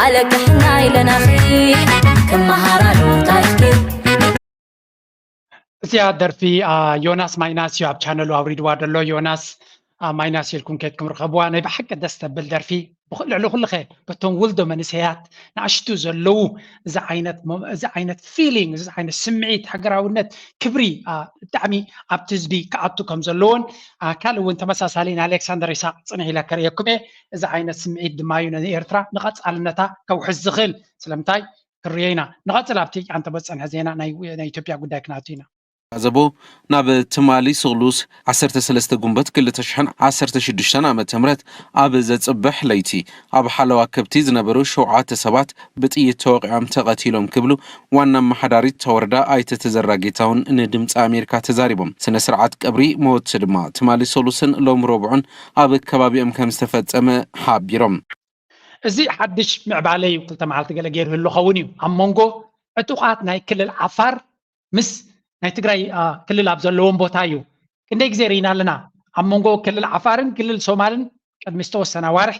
ኣለቅሕና ኢለናኺ ክመሃራሉ ታሪኽኪ እዚኣ ደርፊ ዮናስ ማይናስ እዩ ኣብ ቻነሉ ኣውሪድዋ ዘሎ ዮናስ ማይናስ ኢልኩም ከድኩም ርከብዋ ናይ ብሓቂ ደስ ተብል ደርፊ ልዕሊ ኩልኸ በቶም ውልዶ መንእሰያት ንኣሽቱ ዘለዉ እዚ ዓይነት ፊሊንግ እዚ ዓይነት ስምዒት ሃገራውነት ክብሪ ብጣዕሚ ኣብቲ ህዝቢ ክኣቱ ከም ዘለዎን ካልእ እውን ተመሳሳሊ ንኣሌክሳንደር ይስሓቅ ፅንሕ ኢለ ከርእየኩም እየ እዚ ዓይነት ስምዒት ድማ እዩ ንኤርትራ ንቐፃልነታ ከውሕስ ዝኽእል ስለምንታይ ክርእዮ ኢና ንቐፅል ኣብቲ ኣንተ በፀንሐ ዜና ናይ ኢትዮጵያ ጉዳይ ክነኣቱ ኢና ዘቦ ናብ ትማሊ ስቕሉስ ዓሰርተ ሰለስተ ጉንበት ክልተ ሽሕን ዓሰርተ ሽዱሽተን ዓመተ ምህረት ኣብ ዘጽብሕ ለይቲ ኣብ ሓለዋ ከብቲ ዝነበሩ ሸውዓተ ሰባት ብጥይት ተወቒዖም ተቐቲሎም ክብሉ ዋና ኣመሓዳሪ እታ ወረዳ ኣይተ ተዘራ ጌታሁን ንድምጺ ኣሜሪካ ተዛሪቦም። ስነ ስርዓት ቀብሪ መወቲ ድማ ትማሊ ሰሉስን ሎም ረቡዕን ኣብ ከባቢኦም ከም ዝተፈጸመ ሓቢሮም። እዚ ሓድሽ ምዕባለ እዩ ክልተ መዓልቲ ገለ ገይሩ ህሉ ኸውን እዩ ኣብ መንጎ ዕጡቓት ናይ ክልል ዓፋር ምስ ናይ ትግራይ ክልል ኣብ ዘለዎም ቦታ እዩ ክንደይ ግዜ ርኢና ኣለና ኣብ መንጎ ክልል ዓፋርን ክልል ሶማልን ቅድሚ ዝተወሰነ ኣዋርሕ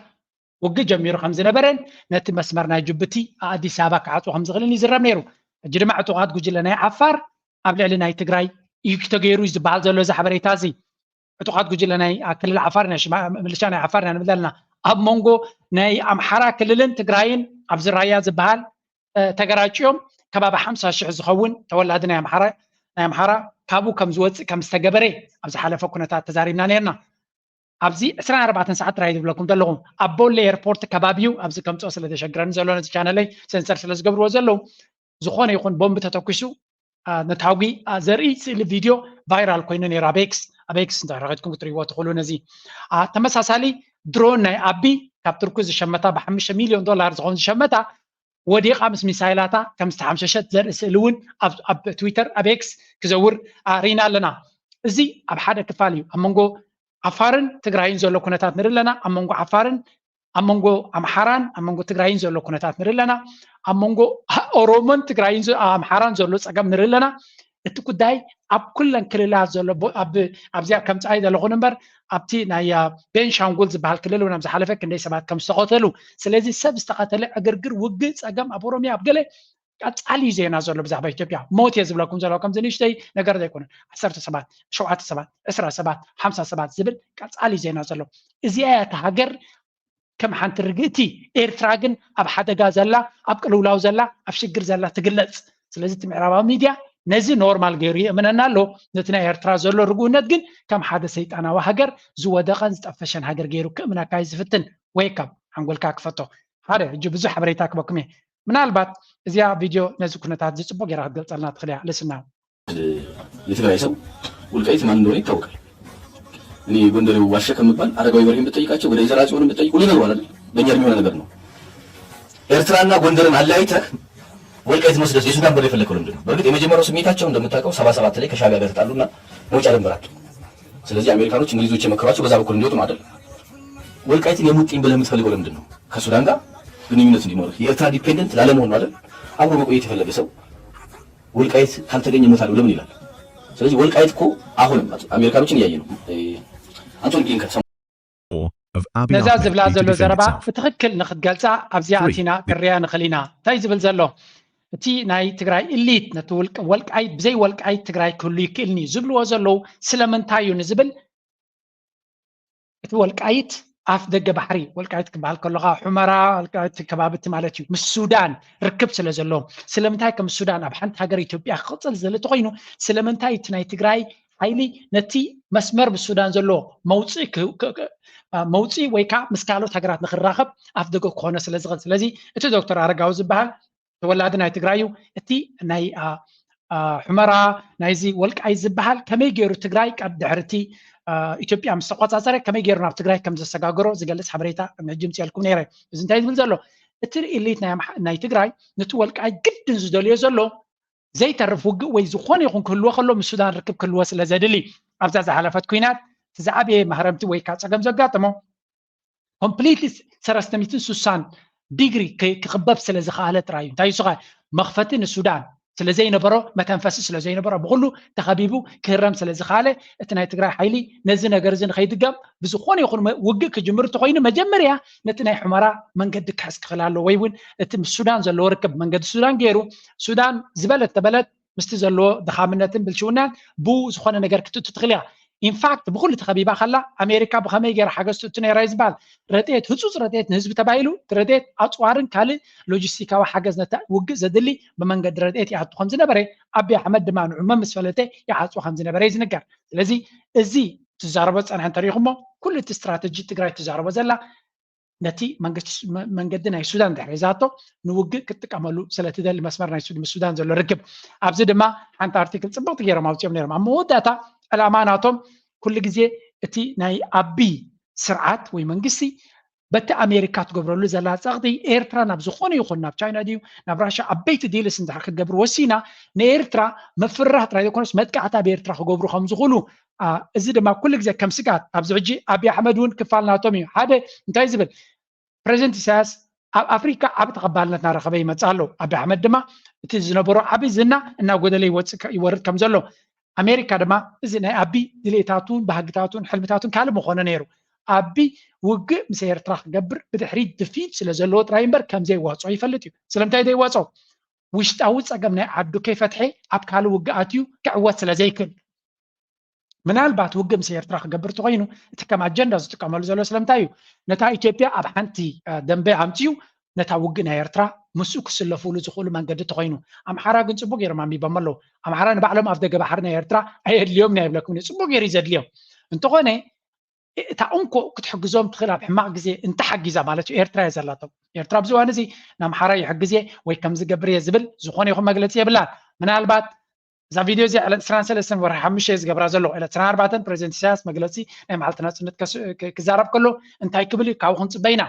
ውግእ ጀሚሩ ከም ዝነበረን ነቲ መስመር ናይ ጅቡቲ ኣዲስ ኣበባ ክዓፁ ከም ዝኽእልን ይዝረብ ነይሩ ሕጂ ድማ ዕጡቓት ጉጅለ ናይ ዓፋር ኣብ ልዕሊ ናይ ትግራይ እዩ ተገይሩ እዩ ዝበሃል ዘሎ እዚ ሓበሬታ እዚ ዕጡቓት ጉጅለ ናይ ክልል ዓፋር ናይ ሽማ- ምልሻ ናይ ዓፋር ኢና ንብል ዘለና ኣብ መንጎ ናይ ኣምሓራ ክልልን ትግራይን ኣብዚ ራያ ዝበሃል እ፣ ተገራጭዮም ከባቢ ሓምሳ ሽሕ ዝኸውን ተወላዲ ናይ ኣምሓራ ናይ ኣምሓራ ካብኡ ከም ዝወፅእ ከም ዝተገበረ ኣብ ዝሓለፈ ኩነታት ተዛሪብና ነርና ኣብዚ ዕስራን ኣርባዕተን ሰዓት ጥራይ ዝብለኩም ዘለኹ ኣብ ቦሌ ኤርፖርት ከባቢ እዩ። ኣብዚ ከምፅኦ ስለ ዘሸግረኒ ዘሎ ነዚ ቻነለይ ሰንሰር ስለ ዝገብርዎ ዘለዉ ዝኾነ ይኹን ቦምብ ተተኩሱ ነታጒ ዘርኢ ስእሊ ቪድዮ ቫይራል ኮይኑ ነይሩ ኣብ ኤክስ ኣብ ኤክስ እንተ ረኺትኩም ክትሪእዎ ትኽእሉ። ነዚ ተመሳሳሊ ድሮን ናይ ኣቢ ካብ ትርኩ ዝሸመታ ብሓሙሽተ ሚሊዮን ዶላር ዝኾን ዝሸመታ ወዲቓ ምስ ሚሳይላታ ከም ዝተሓምሸሸት ዘርኢ ስእሊ እውን ኣብ ትዊተር ኣብ ኤክስ ክዘውር ርኢና ኣለና። እዚ ኣብ ሓደ ክፋል እዩ ኣብ መንጎ ዓፋርን ትግራይን ዘሎ ኩነታት ንርኢ ኣለና። ኣብ መንጎ ዓፋርን ኣብ መንጎ ኣምሓራን ኣብ መንጎ ትግራይን ዘሎ ኩነታት ንርኢ ኣለና። ኣብ መንጎ ኦሮሞን ትግራይን ኣምሓራን ዘሎ ፀገም ንርኢ ኣለና። እቲ ጉዳይ ኣብ ኩለን ክልላት ዘሎ ኣብዚኣ ከምፃይ ዘለኹን እምበር ኣብቲ ናይ ቤንሻንጉል ዝበሃል ክልል እውን ኣብ ዝሓለፈ ክንደይ ሰባት ከም ዝተኸተሉ፣ ስለዚ ሰብ ዝተኸተለ ዕግርግር ውግእ ፀገም ኣብ ኦሮሚያ ኣብ ገለ ቀፃሊ እዩ ዜና ዘሎ ብዛዕባ ኢትዮጵያ። ሞት እየ ዝብለኩም ዘሎ ከምዚ ንእሽተይ ነገር ዘይኮነ ዓሰርተ ሰባት ሸውዓተ ሰባት ዕስራ ሰባት ሓምሳ ሰባት ዝብል ቀፃሊ እዩ ዜና ዘሎ። እዚኣ እያ እታ ሃገር ከም ሓንቲ ርግእቲ። ኤርትራ ግን ኣብ ሓደጋ ዘላ ኣብ ቅልውላው ዘላ ኣብ ሽግር ዘላ ትግለፅ። ስለዚ እቲ ምዕራባዊ ሚድያ ነዚ ኖርማል ገይሩ የእምነና ኣሎ። ነቲ ናይ ኤርትራ ዘሎ ርግኡነት ግን ከም ሓደ ሰይጣናዊ ሃገር ዝወደቐን ዝጠፈሸን ሃገር ገይሩ ክእምነካ እዩ ዝፍትን። ወይ ካብ ሓንጎልካ ክፈቶ ሓደ እጅ ብዙሕ ሓበሬታ ክበኩም እየ። ምናልባት እዚኣ ቪድዮ ነዚ ኩነታት ዝፅቡቅ ገይራ ክትገልፀልና ትኽእል እያ። ልስና የትግራይ ሰው ወልቃይት ማን እንደሆነ ይታወቃል። እኔ ጎንደሬው ዋሸ ከምባል አረጋዊ በርሄን ብትጠይቃቸው ወደ ዘርዓ ጽዮንን ብትጠይቅ ሁሉ ይነግሩሃል አይደል? በእኛ እድሜ የሆነ ነገር ነው። ኤርትራና ጎንደርን አለያይተህ ወልቃይትን ወስደህ የሱዳን በር የፈለግከው ለምንድን ነው? በእርግጥ የመጀመሪያው ስሜታቸው እንደምታውቀው ሰባ ሰባት ላይ ከሻዕቢያ ጋር ተጣሉና መውጫ ደንበር አጡ። ስለዚህ አሜሪካኖች እንግሊዞች የመከሯቸው በዛ በኩል እንዲወጡ ነው አይደል? ወልቃይትን የሙጥኝ ብለህ የምትፈልገው ለምንድን ነው? ከሱዳን ጋር ግንኙነት እንዲኖርህ የኤርትራ ዲፔንደንት ላለመሆን ነው አይደል? አብሮ መቆየት የፈለገ ሰው ወልቃይት ካልተገኘ እሞታለሁ ለምን ይላል? ስለዚህ ወልቃይት እኮ አሁንም አሜሪካኖችን እያየ ነው። አንቶኒ ብሊንከን ነዛ ዝብላ ዘሎ ዘረባ ብትኽክል ንክትገልፃ ኣብዚኣ ኣቲና ክርያ ንኽእል ኢና። እንታይ ዝብል ዘሎ እቲ ናይ ትግራይ ኢሊት ነቲ ወልቃይት ብዘይ ወልቃይት ትግራይ ክህሉ ይክእልኒ ዝብልዎ ዘለዉ ስለምንታይ እዩ ንዝብል እቲ ወልቃይት ኣፍ ደገ ባሕሪ ወልቃይት ክበሃል ከለካ ሑመራ ወልቃይት ከባቢ እቲ ማለት እዩ ምስ ሱዳን ርክብ ስለ ዘለዎ ስለምንታይ ከም ሱዳን ኣብ ሓንቲ ሃገር ኢትዮጵያ ክቅፅል ዝደሊ ተኮይኑ ስለምንታይ እቲ ናይ ትግራይ ሓይሊ ነቲ መስመር ምስ ሱዳን ዘሎ መውፅኢ መውፅኢ ወይ ከዓ ምስ ካልኦት ሃገራት ንክራኸብ ኣፍ ደገ ክኾነ ስለ ዝኽእል ስለዚ እቲ ዶክተር ኣረጋዊ ዝበሃል ተወላዲ ናይ ትግራይ እዩ። እቲ ናይ ሑመራ ናይዚ ወልቃይት ዝበሃል ከመይ ገይሩ ትግራይ ካብ ድሕርቲ ኢትዮጵያ ምስ ተቆፃፀረ ከመይ ገይሩ ናብ ትግራይ ከም ዘሰጋገሮ ዝገልፅ ሓበሬታ ሕጂ ምፅኣልኩም ነይረ። እዚ እንታይ ዝብል ዘሎ እቲ ኢሊት ናይ ትግራይ ነቲ ወልቃይት ግድን ዝደልዮ ዘሎ ዘይተርፍ ውግእ ወይ ዝኾነ ይኹን ክህልዎ ከሎ ምስ ሱዳን ርክብ ክህልዎ ስለ ዘድሊ ኣብዛ ዝሓለፈት ኩናት እቲ ዝዓበየ ማህረምቲ ወይ ከዓ ፀገም ዘጋጠሞ ኮምፕሊትሊ ሰለስተ ሚእትን ስሳን ዲግሪ ክኽበብ ስለ ዝኸኣለ ጥራይ እዩ። እንታይ እሱ መኽፈቲ ንሱዳን ስለ ዘይነበሮ መተንፈሲ ስለ ዘይነበሮ ብኩሉ ተኸቢቡ ክህረም ስለ ዝኸኣለ እቲ ናይ ትግራይ ሓይሊ ነዚ ነገር እዚ ንኸይድገም ብዝኾነ ይኹን ውግእ ክጅምር እንተኾይኑ መጀመርያ ነቲ ናይ ሑመራ መንገዲ ክሕዝ ክኽእል ኣለዎ ወይ እውን እቲ ምስ ሱዳን ዘለዎ ርክብ መንገዲ ሱዳን ገይሩ ሱዳን ዝበለት ተበለት ምስቲ ዘለዎ ድኻምነትን ብልሽውናን ብኡ ዝኾነ ነገር ክትእቱ ትኽእል እያ። ኢንፋክት ብኩሉ ተኸቢባ ከላ ኣሜሪካ ብኸመይ ገይራ ሓገዝ ትእቱ ነይራ እዩ ዝበሃል። ረድኤት ህፁፅ ረድኤት ንህዝቢ ተባሂሉ እቲ ረድኤት ኣፅዋርን ካልእ ሎጂስቲካዊ ሓገዝ ነቲ ውግእ ዘድሊ ብመንገዲ ረድኤት ይኣቱ ከም ዝነበረ ኣቢ ኣሕመድ ድማ ንዑመ ምስ ፈለጠ ይዓፅዎ ከም ዝነበረ እዩ ዝንገር። ስለዚ እዚ ትዛረቦ ዝፀንሐ እንተሪኢኹሞ ኩሉ እቲ ስትራተጂ ትግራይ ትዛረቦ ዘላ ነቲ መንገዲ ናይ ሱዳን ድሕሪ ዛቶ ንውግእ ክትጥቀመሉ ስለትደሊ መስመር ናይ ምስ ሱዳን ዘሎ ርክብ ኣብዚ ድማ ሓንቲ ኣርቲክል ፅብቕቲ ገይሮም ኣውፅኦም ነይሮም ኣብ መወዳእታ ዕላማ ናቶም ኩሉ ግዜ እቲ ናይ ኣቢ ስርዓት ወይ መንግስቲ በቲ ኣሜሪካ ትገብረሉ ዘላ ፀቕጢ ኤርትራ ናብ ዝኾነ ይኹን ናብ ቻይና ድዩ ናብ ራሻ ዓበይቲ ዲልስ እንድሕር ክትገብር ወሲና ንኤርትራ ምፍርራሕ ጥራይ ዘይኮነስ መጥቃዕቲ ኣብ ኤርትራ ክገብሩ ከም ዝኽእሉ እዚ ድማ ኩሉ ግዜ ከም ስጋት ኣብዚ ሕጂ ኣብይ ኣሕመድ እውን ክፋል ናቶም እዩ ሓደ እንታይ ዝብል ፕሬዚደንት ኢሳያስ ኣብ ኣፍሪካ ዓቢ ተቐባልነት እናረኸበ ይመፅእ ኣሎ ኣብይ ኣሕመድ ድማ እቲ ዝነበሮ ዓቢ ዝና እናጎደለ ይወርድ ከም ዘሎ ኣሜሪካ ድማ እዚ ናይ ኣቢ ድሌታቱን ባህግታቱን ሕልምታቱን ካልእ ምኾነ ነይሩ ኣቢ ውግእ ምስ ኤርትራ ክገብር ብድሕሪት ድፊት ስለ ዘለዎ ጥራይ እምበር ከም ዘይዋፅኦ ይፈልጥ እዩ ስለምንታይ ዘይዋፅኦ ውሽጣዊ ፀገም ናይ ዓዱ ከይፈትሐ ኣብ ካልእ ውግእ ኣትዩ ክዕወት ስለ ዘይክእል ምናልባት ውግእ ምስ ኤርትራ ክገብር ተኮይኑ እቲ ከም ኣጀንዳ ዝጥቀመሉ ዘሎ ስለምንታይ እዩ ነታ ኢትዮጵያ ኣብ ሓንቲ ደንበ ኣምፅኡ ነታ ውግእ ናይ ኤርትራ ምስኡ ክስለፉሉ ዝኽእሉ መንገዲ ተኮይኑ ኣምሓራ ግን ፅቡቅ ገይሮም ኣንቢቦም ኣለዉ ኣምሓራ ንባዕሎም ኣብ ደገ ባሕሪ ናይ ኤርትራ ኣየድልዮም ናይ ይብለኩም ፅቡቅ ገይሩ እዩ ዘድልዮም እንተኾነ እታ እንኮ ክትሕግዞም ትኽእል ኣብ ሕማቕ ግዜ እንተሓጊዛ ማለት እዩ። ኤርትራ እየ ዘላቶም። ኤርትራ ኣብዚ እዋን እዚ ንኣምሓራ ይሕግዝ እየ ወይ ከምዚ ገብር እየ ዝብል ዝኾነ ይኹን መግለፂ የብላን። ምናልባት እዛ ቪድዮ እዚኣ ዕለት ዕስራን ሰለስተን ወርሒ ሓሙሽተ እየ ዝገብራ ዘለኹ። ዕለት ዕስራን ኣርባዕተን ፕሬዚደንት ኢሳያስ መግለፂ ናይ መዓልቲ ናፅነት ከስ- ክ- ክዛረብ ከሎ እንታይ ክብል እዩ ካብኡ ክንፅበ ኢና።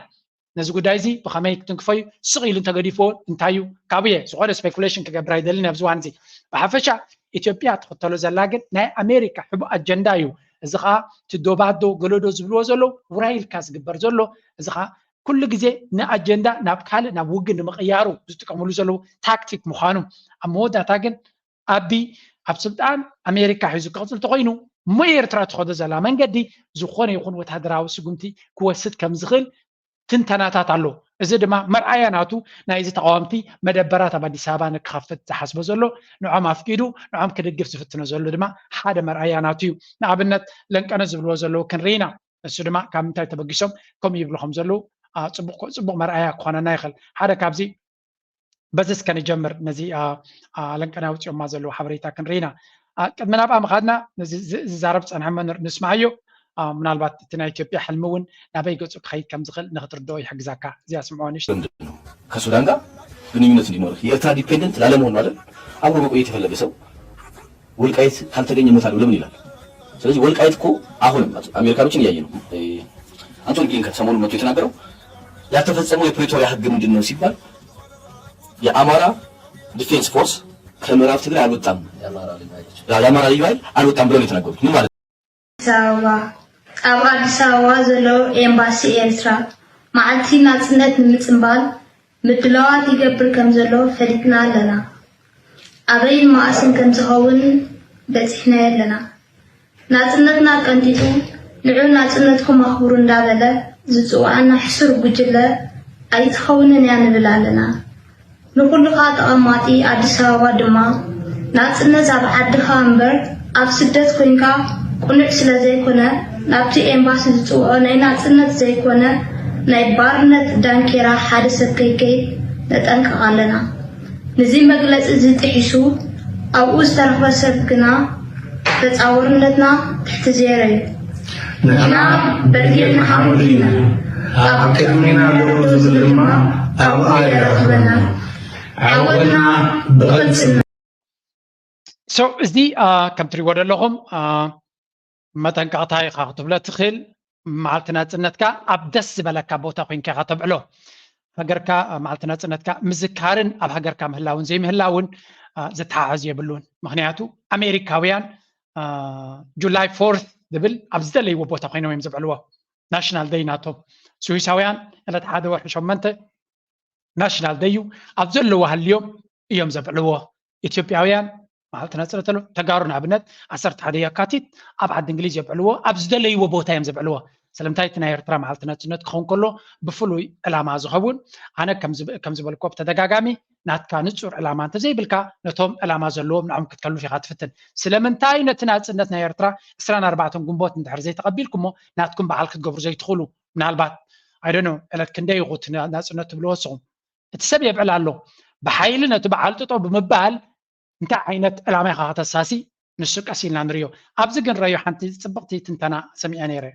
ነዚ ጉዳይ እዚ ብኸመይ ክትንክፎ እዩ ስቕ ኢሉ እንተገዲፍዎ እንታይ እዩ ካብኡ እየ ዝኾነ ስፔኩሌሽን ክገብር ኣይደልን ኣብዚ እዋን እዚ። ብሓፈሻ ኢትዮጵያ ትኽተሎ ዘላ ግን ናይ ኣሜሪካ ሕቡእ ኣጀንዳ እዩ። እዚ ከዓ ትዶባዶ ገለዶ ዝብልዎ ዘለዉ ውራይ ኢልካ ዝግበር ዘሎ እዚ ከዓ ኩሉ ግዜ ንኣጀንዳ ናብ ካልእ ናብ ውግእ ንምቕያሩ ዝጥቀምሉ ዘለዉ ታክቲክ ምዃኑ ኣብ መወዳእታ ግን ኣቢ ኣብ ስልጣን ኣሜሪካ ሒዙ ክቕፅል ተኮይኑ እሞ ኤርትራ ትኸዶ ዘላ መንገዲ ዝኾነ ይኹን ወታደራዊ ስጉምቲ ክወስድ ከም ዝኽእል ትንተናታት ኣሎ። እዚ ድማ መርኣያ ናቱ ናይዚ ተቃዋምቲ መደበራት ኣብ ኣዲስ ኣበባ ንክኸፍት ዝሓስቦ ዘሎ ንዖም ኣፍቂዱ ንዖም ክድግፍ ዝፍትኖ ዘሎ ድማ ሓደ መርኣያ ናቱ እዩ። ንኣብነት ለንቀነ ዝብልዎ ዘለዉ ክንርኢና እሱ ድማ ካብ ምንታይ ተበጊሶም ከምኡ ይብሉ ከም ዘለዉ ጽቡቕ መርኣያ ክኾነና ይኽእል። ሓደ ካብዚ በዚ እስከ ንጀምር ነዚ ለንቀና ውፅኦማ ዘለዉ ሓበሬታ ክንርኢና ቅድሚ ናብኣ ምኻድና ነዚ ዝዛረብ ፀንሐ መምህር ንስማዓዮ። ምናልባት እቲ ናይ ኢትዮጵያ ሕልሚ እውን ናበይ ገፁ ክኸይድ ከም ዝኽእል ንክትርድኦ ይሕግዛካ። እዚኣ ስምዖ ንሽ ከሱዳን ጋር ግንኙነት እንዲኖር የኤርትራ ዲፔንደንት ላለመሆን ማለት አብሮ መቆየት የፈለገ ሰው ወልቃይት ካልተገኘ እሞታለሁ ለምን ይላል? ስለዚህ ወልቃይት እኮ አሁንም አሜሪካኖችን እያየ ነው። አንቶኒ ብሊንከን ሰሞኑን መጥቶ የተናገረው ያልተፈጸመው የፕሪቶሪያ ህግ ምንድን ነው ሲባል የአማራ ዲፌንስ ፎርስ ከምዕራብ ትግራይ አልወጣም፣ የአማራ ልዩ ኃይል አልወጣም ብለው ነው የተናገሩት። ምን ማለት ነው? አዲስ አበባ ኣብ ኣዲስ ኣበባ ዘለዉ ኤምባሲ ኤርትራ መዓልቲ ናጽነት ንምጽንባል ምድላዋት ይገብር ከም ዘሎ ፈሊጥና ኣለና። ኣበይን መኣስን ከም ዝኸውን በጺሕናዮ ኣለና። ናጽነትና ቀንጢጡ ንዑ ናጽነትኩም ኣኽብሩ እንዳበለ ዝጽውዓና ሕሱር ጉጅለ ኣይትኸውንን እያ ንብል ኣለና። ንኹሉ ከኣ ተቐማጢ ኣዲስ ኣበባ ድማ ናጽነት ኣብ ዓድኻ እምበር ኣብ ስደት ኮይንካ ቅኑዕ ስለ ዘይኮነ ናብቲ ኤምባሲ ዝጽውዖ ናይ ናጽነት ዘይኮነ ናይ ባርነት ዳንኬራ ሓደ ሰብ ከይከይድ ነጠንቅቕ ኣለና። ንዚ መግለጺ እዚ ጥሒሱ ኣብኡ ዝተረኽበ ሰብ ግና ተጻዋርነትና ትሕቲ ዜሮ እዩ። ንሕና በጊዕን ሓመድን ኢና። ኣብ ቅድሜና ደው ዝብል ድማ ኣብኣ ይረኽበና። ዓወትና ብቐልጽም። So እዚ ከም ትሪእዎ ዘለኹም መጠንቀቕታ ኢኻ ክትብሎ ትኽእል። መዓልቲ ናፅነትካ ኣብ ደስ ዝበለካ ቦታ ኮይንካ ኢኻ ተብዕሎ። ሃገርካ መዓልቲ ናፅነትካ ምዝካርን ኣብ ሃገርካ ምህላውን ዘይምህላውን ዝተሓሓዝ የብሉን። ምክንያቱ ኣሜሪካውያን ጁላይ ፎርት ዝብል ኣብ ዝደለይዎ ቦታ ኮይኖም እዮም ዘብዕልዎ። ናሽናል ደይ ናቶም። ስዊሳውያን ዕለት ሓደ ወርሒ ሸሞንተ ናሽናል ደይ እዩ ኣብ ዘለዎ ሃልዮም እዮም ዘብዕልዎ። ኢትዮጵያውያን መዓልቲ ናፅነት ኣሎ። ተጋሩ ንኣብነት ዓሰርተ ሓደ የካቲት ኣብ ዓዲ እንግሊዝ የብዕልዎ፣ ኣብ ዝደለይዎ ቦታ እዮም ዘብዕልዎ። ስለምንታይ እቲ ናይ ኤርትራ መዓልቲ ናፅነት ክኸውን ከሎ ብፍሉይ ዕላማ ዝኸውን ኣነ ከም ዝበልኮ ብተደጋጋሚ ናትካ ንፁር ዕላማ እንተዘይብልካ ነቶም ዕላማ ዘለዎም ንዖም ክትከልፍ ኢኻ ትፍትን። ስለምንታይ ነቲ ናፅነት ናይ ኤርትራ ዕስራን ኣርባዕተን ግንቦት እንድሕር ዘይተቐቢልኩሞ ናትኩም በዓል ክትገብሩ ዘይትኽእሉ? ምናልባት ኣይደኖ ዕለት ክንደይ ይኹት ናፅነት ትብልዎ ንስኹም እቲ ሰብ የብዕል ኣሎ ብሓይሊ ነቲ በዓል ጥጦ ብምባል እንታይ ዓይነት ዕላማ ኢኻ ከተሳሲ ንሱ ቀስ ኢልና ንሪኦ። ኣብዚ ግን ረዮ ሓንቲ ፅብቕቲ ትንተና ሰሚዐ ነይረ።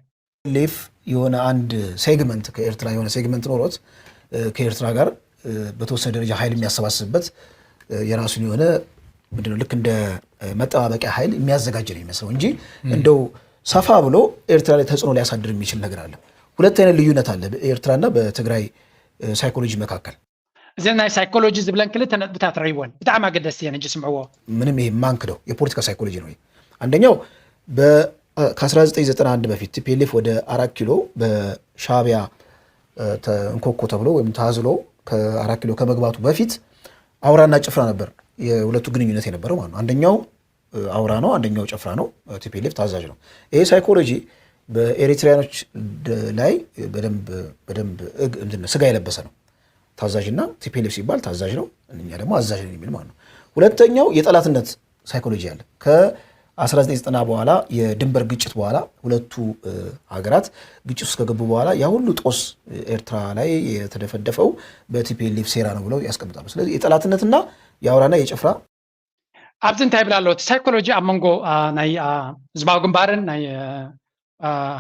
ሌፍ የሆነ አንድ ሴግመንት ከኤርትራ የሆነ ሴግመንት ኖሮት ከኤርትራ ጋር በተወሰነ ደረጃ ኃይል የሚያሰባስብበት የራሱን የሆነ ምንድነው ልክ እንደ መጠባበቂያ ኃይል የሚያዘጋጅ ነው የሚመስለው እንጂ እንደው ሰፋ ብሎ ኤርትራ ላይ ተጽዕኖ ሊያሳድር የሚችል ነገር አለ። ሁለት አይነት ልዩነት አለ በኤርትራና በትግራይ ሳይኮሎጂ መካከል። እዘን ናይ ሳይኮሎጂ ዝብለን ክልተ ነጥብታት ረይወን ብጣዕሚ ኣገደስቲ እየን። ሕጂ ስምዕዎ። ምንም ይሄ ማንክደው የፖለቲካ ሳይኮሎጂ ነው። አንደኛው ከ1991 በፊት ቲፒኤልኤፍ ወደ አራት ኪሎ በሻቢያ እንኮኮ ተብሎ ወይም ታዝሎ ከአራት ኪሎ ከመግባቱ በፊት አውራና ጭፍራ ነበር የሁለቱ ግንኙነት የነበረው ማለት ነው። አንደኛው አውራ ነው፣ አንደኛው ጭፍራ ነው። ቲፒኤልኤፍ ታዛዥ ነው። ይሄ ሳይኮሎጂ በኤሪትሪያኖች ላይ በደንብ በደንብ ስጋ የለበሰ ነው። ታዛዥና ቲፒኤልኤፍ ሲባል ታዛዥ ነው፣ እኛ ደግሞ አዛዥ ነን የሚል ማለት ነው። ሁለተኛው የጠላትነት ሳይኮሎጂ አለ። ከ1990 በኋላ የድንበር ግጭት በኋላ ሁለቱ ሀገራት ግጭት ውስጥ ከገቡ በኋላ ያ ሁሉ ጦስ ኤርትራ ላይ የተደፈደፈው በቲፒኤልኤፍ ሴራ ነው ብለው ያስቀምጣሉ። ስለዚህ የጠላትነትና የአውራና የጭፍራ ኣብዚ እንታይ ይብል ኣሎ? እቲ ሳይኮሎጂ ኣብ መንጎ ናይ ህዝባዊ ግንባርን ናይ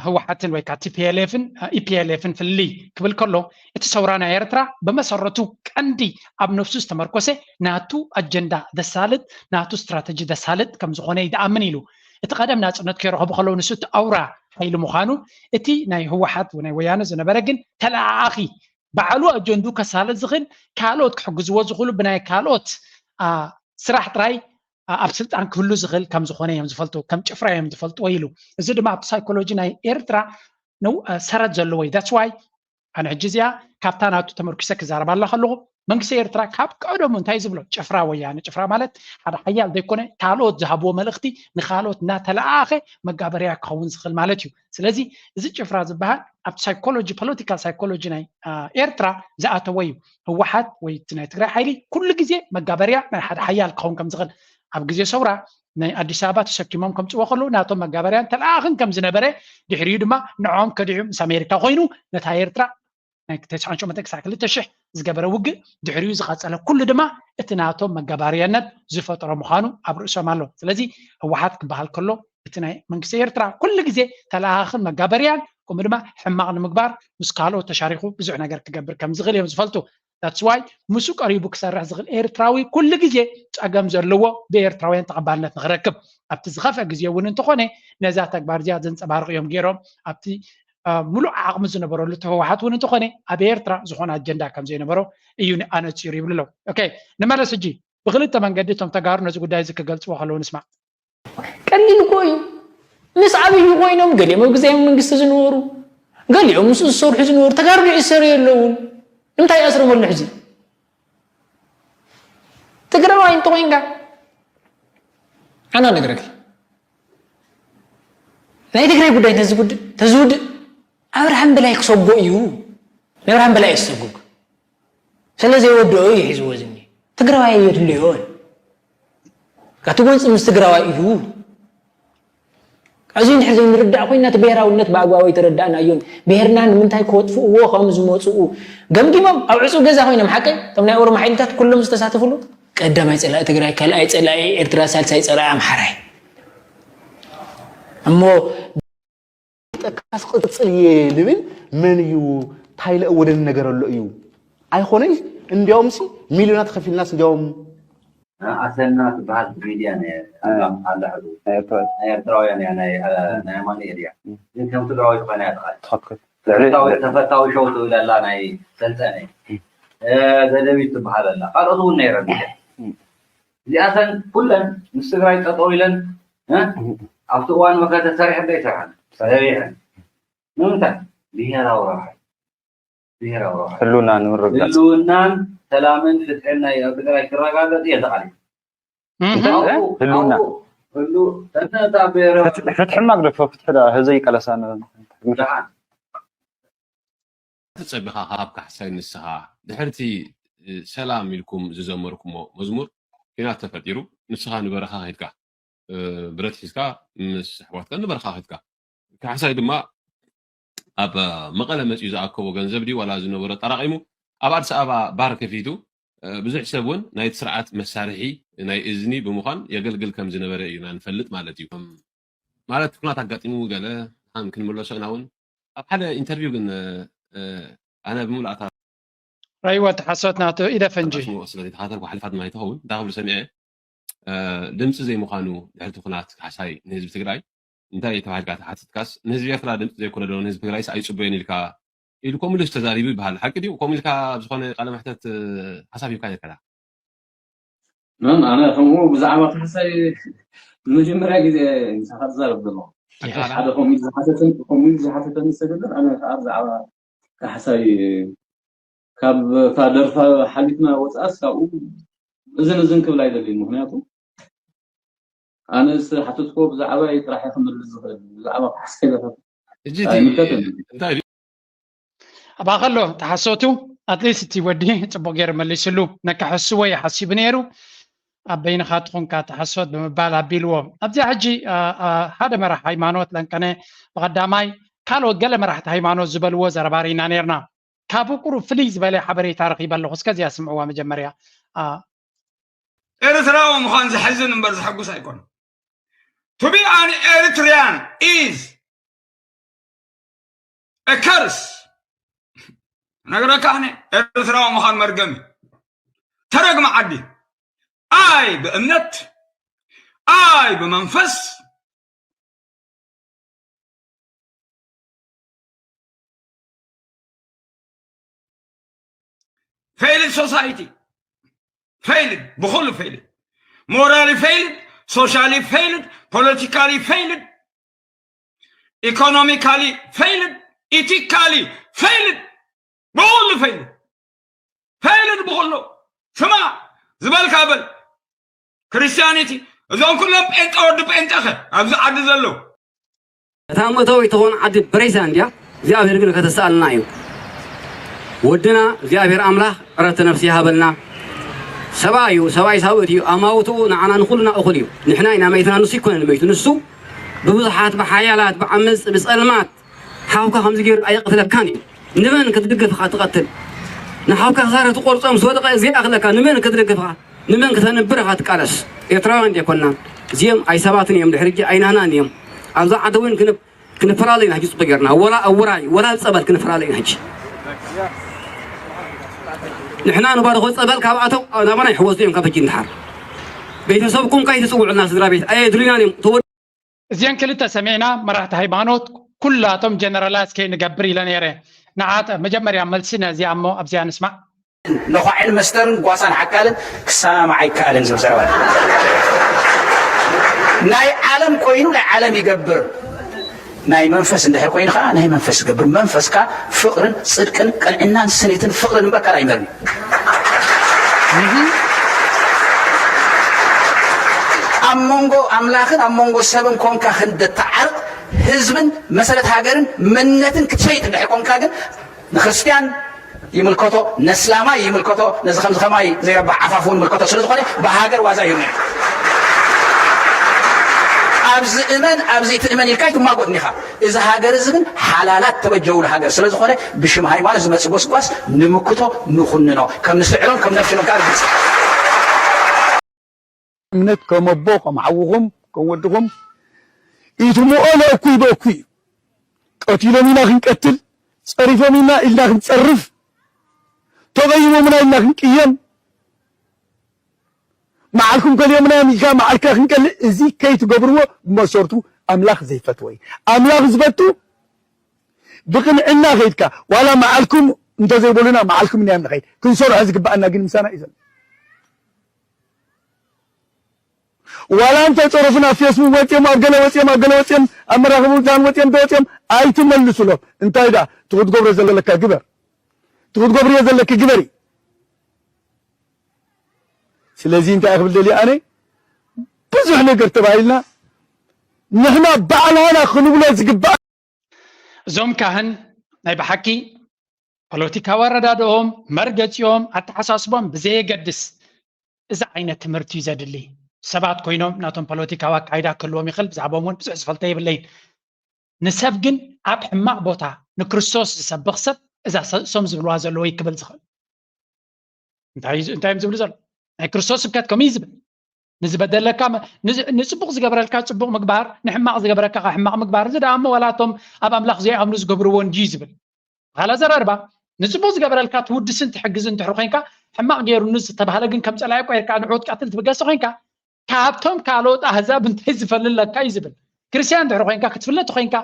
ህወሓትን ወይ ከዓ ቲ ፒ ኤል ኤፍን ኢ ፒ ኤል ኤፍን ፍልልይ ክብል ከሎ፣ እቲ ሰውራ ናይ ኤርትራ ብመሰረቱ ቀንዲ ኣብ ነብሱ ዝተመርኮሰ ናቱ ኣጀንዳ ዘሳልጥ፣ ናቱ ስትራተጂ ዘሳልጥ ከም ዝኾነ ይድኣምን ኢሉ። እቲ ቀደም ናጽነት ከይረኸቡ ከለዉ ንሱ እቲ ኣውራ ሓይሊ ምዃኑ፣ እቲ ናይ ህወሓት ናይ ወያነ ዝነበረ ግን ተለኣኣኺ፣ ባዕሉ ኣጀንዱ ከሳልጥ ዝኽእል፣ ካልኦት ክሕግዝዎ ዝኽእሉ ብናይ ካልኦት ስራሕ ጥራይ ኣብ ስልጣን ክህሉ ዝኽእል ከም ዝኾነ እዮም ዝፈልጡ፣ ከም ጭፍራ እዮም ዝፈልጥዎ ኢሉ። እዚ ድማ ኣብቲ ሳይኮሎጂ ናይ ኤርትራ ሰረት ዘለዎ እዩ። That's why ኣነ ሕጂ እዚኣ ካብታ ናቱ ተመርኪሰ ክዛረባላ ከለኹ መንግስቲ ኤርትራ ካብ ቀደሙ እንታይ ዝብሎ ጭፍራ ወያነ፣ ጭፍራ ማለት ሓደ ሓያል ዘይኮነ ካልኦት ዝሃብዎ መልእኽቲ ንካልኦት እናተለኣኣኸ መጋበርያ ክኸውን ዝኽእል ማለት እዩ። ስለዚ እዚ ጭፍራ ዝበሃል ኣብ ሳይኮሎጂ፣ ፖለቲካል ሳይኮሎጂ ናይ ኤርትራ ዝኣተወ እዩ። ህወሓት ወይ እቲ ናይ ትግራይ ሓይሊ ኩሉ ግዜ መጋበርያ ናይ ሓደ ሓያል ክኸውን ከም ዝኽእል ኣብ ግዜ ሰውራ ናይ ኣዲስ ኣበባ ተሰኪሞም ከምፅዎ ከለዉ ናቶም መጋበርያን ተለኣኣኽን ከም ዝነበረ ድሕሪኡ ድማ ንዖም ከዲዑ ምስ ኣሜሪካ ኮይኑ ነታ ኤርትራ ናይ ተስዓን ሸሞንተን ክሳዕ ክልተ ሽሕ ዝገበረ ውግእ ድሕሪኡ ዝቐፀለ ኩሉ ድማ እቲ ናቶም መጋባርያነት ዝፈጠሮ ምዃኑ ኣብ ርእሶም ኣሎ። ስለዚ ህወሓት ክበሃል ከሎ እቲ ናይ መንግስቲ ኤርትራ ኩሉ ግዜ ተለኣኣኽን መጋበርያን ከምኡ ድማ ሕማቕ ንምግባር ምስ ካልኦት ተሻሪኹ ብዙሕ ነገር ክገብር ከም ዝኽእል እዮም ዝፈልጡ። That's why ምስኡ ቀሪቡ ክሰርሕ ዝኽእል ኤርትራዊ ኩሉ ግዜ ፀገም ዘለዎ ብኤርትራውያን ተቐባልነት ንኽረክብ ኣብቲ ዝኸፍአ ግዜ እውን እንተኾነ ነዛ ተግባር እዚኣ ዘንፀባርቕ እዮም ገይሮም ኣብቲ ሙሉእ ዓቕሚ ዝነበረሉ እቲ ህወሓት እውን እንተኾነ ኣብ ኤርትራ ዝኾነ ኣጀንዳ ከም ዘይነበሮ እዩ ኣነፂሩ ይብሉ ኣለዉ። ኦኬ፣ ንመለስ ሕጂ ብክልተ መንገዲ እቶም ተጋሩ ነዚ ጉዳይ እዚ ክገልፅዎ ከለዉ ንስማዕ። ቀሊል እኮ እዩ። ምስ ዓብዩ ኮይኖም ገሊኦም ኣብ ግዜ መንግስቲ ዝነበሩ ገሊኦም ምስኡ ዝሰርሑ ዝነበሩ ተጋሩ ይእሰሩ የለውን። ንምንታይ ይኣስሮም ኣሎ ሕዚ? ትግራዋይ እንተኮይንካ ኣና ነግረክ ናይ ትግራይ ጉዳይ ተዝውድእ ተዝውድእ ኣብርሃም በላይ ክሰጎ እዩ። ንኣብርሃም በላይ እዩ ዝሰጉግ። ስለ ዘይወድኦ እዩ ሒዝዎ ዝኒ ትግራዋይ የድልዮን ካቲ ጎንፂ ምስ ትግራዋይ እዩ። እዚ ንድሕር ዘይንርዳእ ኮይና እቲ ብሄራውነት ብኣግባቡ ኣይተረዳእናዮን። ብሄርና ንምንታይ ክወጥፍእዎ ከም ዝመፅኡ ገምጊሞም ኣብ ዕፁብ ገዛ ኮይኖም ሓቀይ እቶም ናይ ኦሮሞ ሓይልታት ኩሎም ዝተሳተፍሉ ቀዳማይ ፀላኢ ትግራይ ካልኣይ ፀላኢ ኤርትራ ሳልሳይ ፀላኢ ኣምሓራይ እሞ ጠቃስ ቅፅል እየ ልብል መን እዩ ታይለ እወደን ነገር ኣሎ እዩ ኣይኮነይ እንዲያውም ሲ ሚሊዮናት ከፊልናስ እንዲያውም ኣሰና ትበሃል ሚድያ ኣላ ሕዱ ናይ ኤርትራውያን እያ ናይ ኣማኑኤል እያ ግን ከም ትግራዊ ዝኾነ እያ ትቃል ተፈታዊ ሸው ትብል ኣላ ናይ ሰልጠነ ደደቢት ትበሃል ኣላ ካልኦት እውን ነይረን እዚኣተን ኩለን ምስ ትግራይ ጠጠው ኢለን ኣብቲ እዋን መኸተ ሰሪሐ ዶ ይሰርሐን ሰሪሐን ንምንታይ ብሄራዊ ረብሓ ብሄራዊ ረብሓ ህሉና ንምርግጋፅ ህልውናን ሰላምን ፍትሕን ናይ ኣብ ትግራይ ክረጋገፅ እየ ተቃሊሰ ህሉና ህሉ ተነታ ብሄራዊ ፍትሒ ማግደፎ ፍትሒ ዳ ህዘይ ቀለሳ ደሓን ትጸቢኻ ካብ ካሕሳይ ንስኻ ድሕርቲ ሰላም ኢልኩም ዝዘመርኩሞ መዝሙር ኪናት ተፈጢሩ ንስኻ ንበረኻ ከድካ ብረት ሒዝካ ምስ ኣሕዋትካ ንበረኻ ከድካ ካሕሳይ ድማ ኣብ መቐለ መፂኡ ዝኣከቦ ገንዘብ ድዩ ዋላ ዝነበሮ ኣጠራቒሙ ኣብ ኣዲስ ኣበባ ባር ከፊቱ ብዙሕ ሰብ እውን ናይቲ ስርዓት መሳርሒ ናይ እዝኒ ብምዃን የገልግል ከም ዝነበረ እዩ ንፈልጥ ማለት እዩ። ማለት ኩናት ኣጋጢሙ ገለ ንሓን ክንምለሶ ኢና እውን ኣብ ሓደ ኢንተርቪው ግን ኣነ ብምልኣታ ረይወት ሓሶት ናቱ ኢደ ፈንጂ ስለ ዘይተኸታተልኩ ሓሊፋ ድማ ይትኸውን እንታይ ክብሉ ሰሚዐ ድምፂ ዘይምዃኑ ድሕርቲ ኩናት ካሕሳይ ንህዝቢ ትግራይ እንታይ ተባሂልካ ተሓቲትካስ ንህዝቢ ኤርትራ ድምፂ ዘይኮነ ዶ ንህዝቢ ትግራይስ ኣይፅበዮን ኢልካ ኢሉ ከምኡ ኢሉ ዝተዛሪቡ ይበሃል ሓቂ ድዩ ከምኡ ኢልካ ኣብ ዝኾነ ቃለ መሕተት ሓሳብ ሂብካ ነርከዳ መም ኣነ ከምኡ ብዛዕባ ካሕሳይ ንመጀመርያ ግዜ ምሳኻ ትዛረብ ዘለኹ ሓደ ከምኡ ዝሓተተኒ ዝሰገደር ኣነ ከዓ ብዛዕባ ካሕሳይ ካብ እታ ደርፋ ሓሊፍና ወፃእስ ካብኡ እዝን እዝን ክብል ኣይደልይን ምክንያቱ ኣነ ዝሓተትኮ ብዛዕባ ጥራሕ ክምልስ ዝኽእል ብዛዕባ ካሕሳይ ዘፈት ሕጂ እንታይ እዩ ኣባኸሎ ተሓሶቱ ኣትሊስት እቲ ወዲ ፅቡቅ ገይሩ መሊስሉ ነካ ሕስዎ እዩ ሓሲቡ ነይሩ ኣብ በይንኻትኹም ካ ተሓሶት ብምባል ኣቢልዎ ኣብዚኣ ሕጂ ሓደ መራሕ ሃይማኖት ለንቀነ ብቀዳማይ ካልኦት ገለ መራሕቲ ሃይማኖት ዝበልዎ ዘረባ ርኢና ነርና ካብኡ ቁሩብ ፍልይ ዝበለ ሓበሬታ ረኺበ ኣለኹ እስከዚኣ ስምዕዋ መጀመርያ ኤርትራዊ ምዃን ዘሕዝን እምበር ዘሐጉስ ኣይኮነ to be an Eritrean is A curse። ነግረካ ኣነ ኤርትራዊ ምዃን መርገም እዩ። ተረግመ ዓዲ። ኣይ ብእምነት፣ ኣይ ብመንፈስ። Failed society። Failed፣ ብኹሉ failed። Morally failed፣ socially failed፣ politically failed፣ economically failed፣ ethically failed። ብኹሉ failed። Failed ብኹሉ። ስማ ዝበልካ በል። ክርስቲያኒቲ፣ እዞም ኩሎም ጴንጠ ወዲ ጴንጠኸ ኣብዚ ዓዲ ዘለዉ። እታ መእተዊ ትኾን ዓዲ ብሬሳ እንድያ። እግዚኣብሔር ግን ከተስኣልና እዩ። ወድና እግዚኣብሔር ኣምላኽ ዕረፍተ ነፍሲ ይሃበልና። ሰብኣይ እዩ፣ ሰብኣይ ሳብእት እዩ። ኣማውትኡ ንዓና ንኹልና እኹል እዩ። ንሕና ኢና መይትና፣ ንሱ ይኮነን መይቱ። ንሱ ብብዙሓት፣ ብሓያላት፣ ብዓመጽ፣ ብጸልማት ሓውካ ከምዚ ገይሩ ኣየቕትለካን እዩ። ንመን ክትድግፍ ኢኻ ትቐትል? ንሓውካ ክሳረ ትቆርጾ ምስ ወደቐ እዚ ይኣኽለካ። ንመን ክትድግፍ ኢኻ? ንመን ክተንብር ኢኻ ትቃለስ? ኤርትራውያን ዶ ኣይኮንና? እዚኦም ኣይሰባትን እዮም፣ ድሕሪ ሕጂ ኣይናህናን እዮም። ኣብዛ ዓዲ እውን ክን-፣ ክንፈላለ ኢና ሕጂ ጽቡቕ ጌርና። ወላ ኣብ ውራይ፣ ወላ ኣብ ጸበል ክንፈላለ ኢና ሕጂ። ንሕና ንባርኾ ጸበል ካብኣቶም ናባና ይሕወሱ እዮም ካብ ሕጂ ንድሓር። ቤተሰብኩም ከይትጽውዑልና ስድራ ቤት ኣየድልዩናን እዮም። ተወ- እዚአን ክልተ ሰሚዕና መራሕቲ ሃይማኖት ኩላቶም ጀነራላይዝ ከይንገብር ኢለ ነይረ። ንዓት መጀመርያ መልሲ ነዚኣ እሞ ኣብዚኣ ንስማዕ። ነዃዕን መስተርን ጓሳን ሓካልን ክሰማማዕ ኣይከኣልን ዝብል ዘረባ። ናይ ዓለም ኮይኑ ናይ ዓለም ይገብር፣ ናይ መንፈስ እንድሕር ኮይኑ ከዓ ናይ መንፈስ ይገብር። መንፈስካ ፍቕርን ጽድቅን ቅንዕናን ስኒትን ፍቕርን እምበር ካልእ ኣይመርን። ኣብ መንጎ ኣምላኽን ኣብ መንጎ ሰብን ኮንካ ክንደተዓርቕ ህዝብን መሰረት ሃገርን መንነትን ክትሸይጥ እንድሕር ኮንካ ግን ንክርስትያን ይምልከቶ፣ ነስላማይ ይምልከቶ፣ ነዚ ከምዚ ከማይ ዘይረባሕ ዓፋፍ እውን ይምልከቶ። ስለ ዝኾነ ብሃገር ዋዛ ይሁን። ኣብዚ እመን፣ ኣብዚ ትእመን ኢልካ ኣይትማጎት ኒኻ። እዚ ሃገር እዚ ግን ሓላላት ተበጀውሉ ሃገር ስለ ዝኾነ ብሽም ሃይማኖት ዝመጽእ ጎስጓስ ንምክቶ፣ ንኹንኖ፣ ከም ንስዕሮን ከም ነፍሽኖን ከኣ ርግጽ። እምነት ከም ኣቦ፣ ከም ሓውኹም፣ ከም ወድኹም ኢትምኦ ለእኩይ በእኩይ እዩ። ቀቲሎም ኢና ክንቀትል፣ ጸሪፎም ኢና ኢልና ክንጸርፍ፣ ተቐይሞምና ኢልና ክንቅየም፣ መዓልኩም ከሊኦምና እዮም ኢልካ መዓልካ ክንቀልእ፣ እዚ ከይትገብርዎ ብመሰርቱ ኣምላኽ ዘይፈትዎ እዩ። ኣምላኽ ዝፈቱ ብቕንዕና ከይድካ፣ ዋላ መዓልኩም እንተዘይበሉና መዓልኩም ኢና ንኸይድ። ክንሰርሖ ዝግብኣና ግን ምሳና እዩ ዘሎ። ዋላ እንተ ጸረፉና ኣብ ፌስቡክ ወጺኦም፣ ኣብ ገለ ወጺኦም፣ ኣብ ገለ ወጺኦም፣ ኣብ መራኸቢ ብዙሃን ወጺኦም፣ እንተ ወጺኦም ኣይትመልሱሎም። እንታይ ደኣ? እቲ ክትገብሮ ዘለካ ግበር። እቲ ክትገብርዮ ዘለኪ ግበሪ። ስለዚ እንታይ ክብል ደልየ ኣነ፣ ብዙሕ ነገር ተባሂልና፣ ንሕና ባዕላና ክንብሎ ዝግባእ። እዞም ካህን ናይ ብሓቂ ፖለቲካዊ ኣረዳድኦም፣ መርገጺኦም፣ ኣተሓሳስቦም ብዘየገድስ፣ እዚ ዓይነት ትምህርቲ እዩ ዘድሊ። ሰባት ኮይኖም ናቶም ፖለቲካዊ ኣካይዳ ክህልዎም ይኽእል፣ ብዛዕባኦም እውን ብዙሕ ዝፈልጦ የብለይን። ንሰብ ግን ኣብ ሕማቕ ቦታ ንክርስቶስ ዝሰብኽ ሰብ እዛ ሰ-፣ እሶም ዝብልዋ ዘለዉ እዩ ክብል ዝኽእል። እንታይ እዩ፣ እንታይ እዮም ዝብሉ ዘለዉ? ናይ ክርስቶስ ስብከት ከምኡ እዩ ዝብል። ንዝበደለካ መ-፣ ንዝ-፣ ንጽቡቕ ዝገበረልካ ጽቡቕ ምግባር፣ ንሕማቕ ዝገበረካ ከኣ ሕማቕ ምግባር። እዚ ደኣ እሞ ዋላ እቶም ኣብ ኣምላኽ ዘይኣምኑ ዝገብርዎ እንድዩ ዝብል። ካልእ ኣዘራርባ፣ ንጽቡቕ ዝገበረልካ ትውድስን ትሕግዝን እንድሕር ኮይንካ፣ ሕማቕ ገይሩኒ ዝተባህለ ግን ከም ጸላኢ ቆይርካ ንዕኡ ትቀትል ትብገስ ኮይንካ፣ ካብቶም ካልኦት ኣህዛብ እንታይ ዝፈልለካ እዩ ዝብል። ክርስትያን እንድሕር ኮይንካ፣ ክትፍለ እንተኮይንካ፣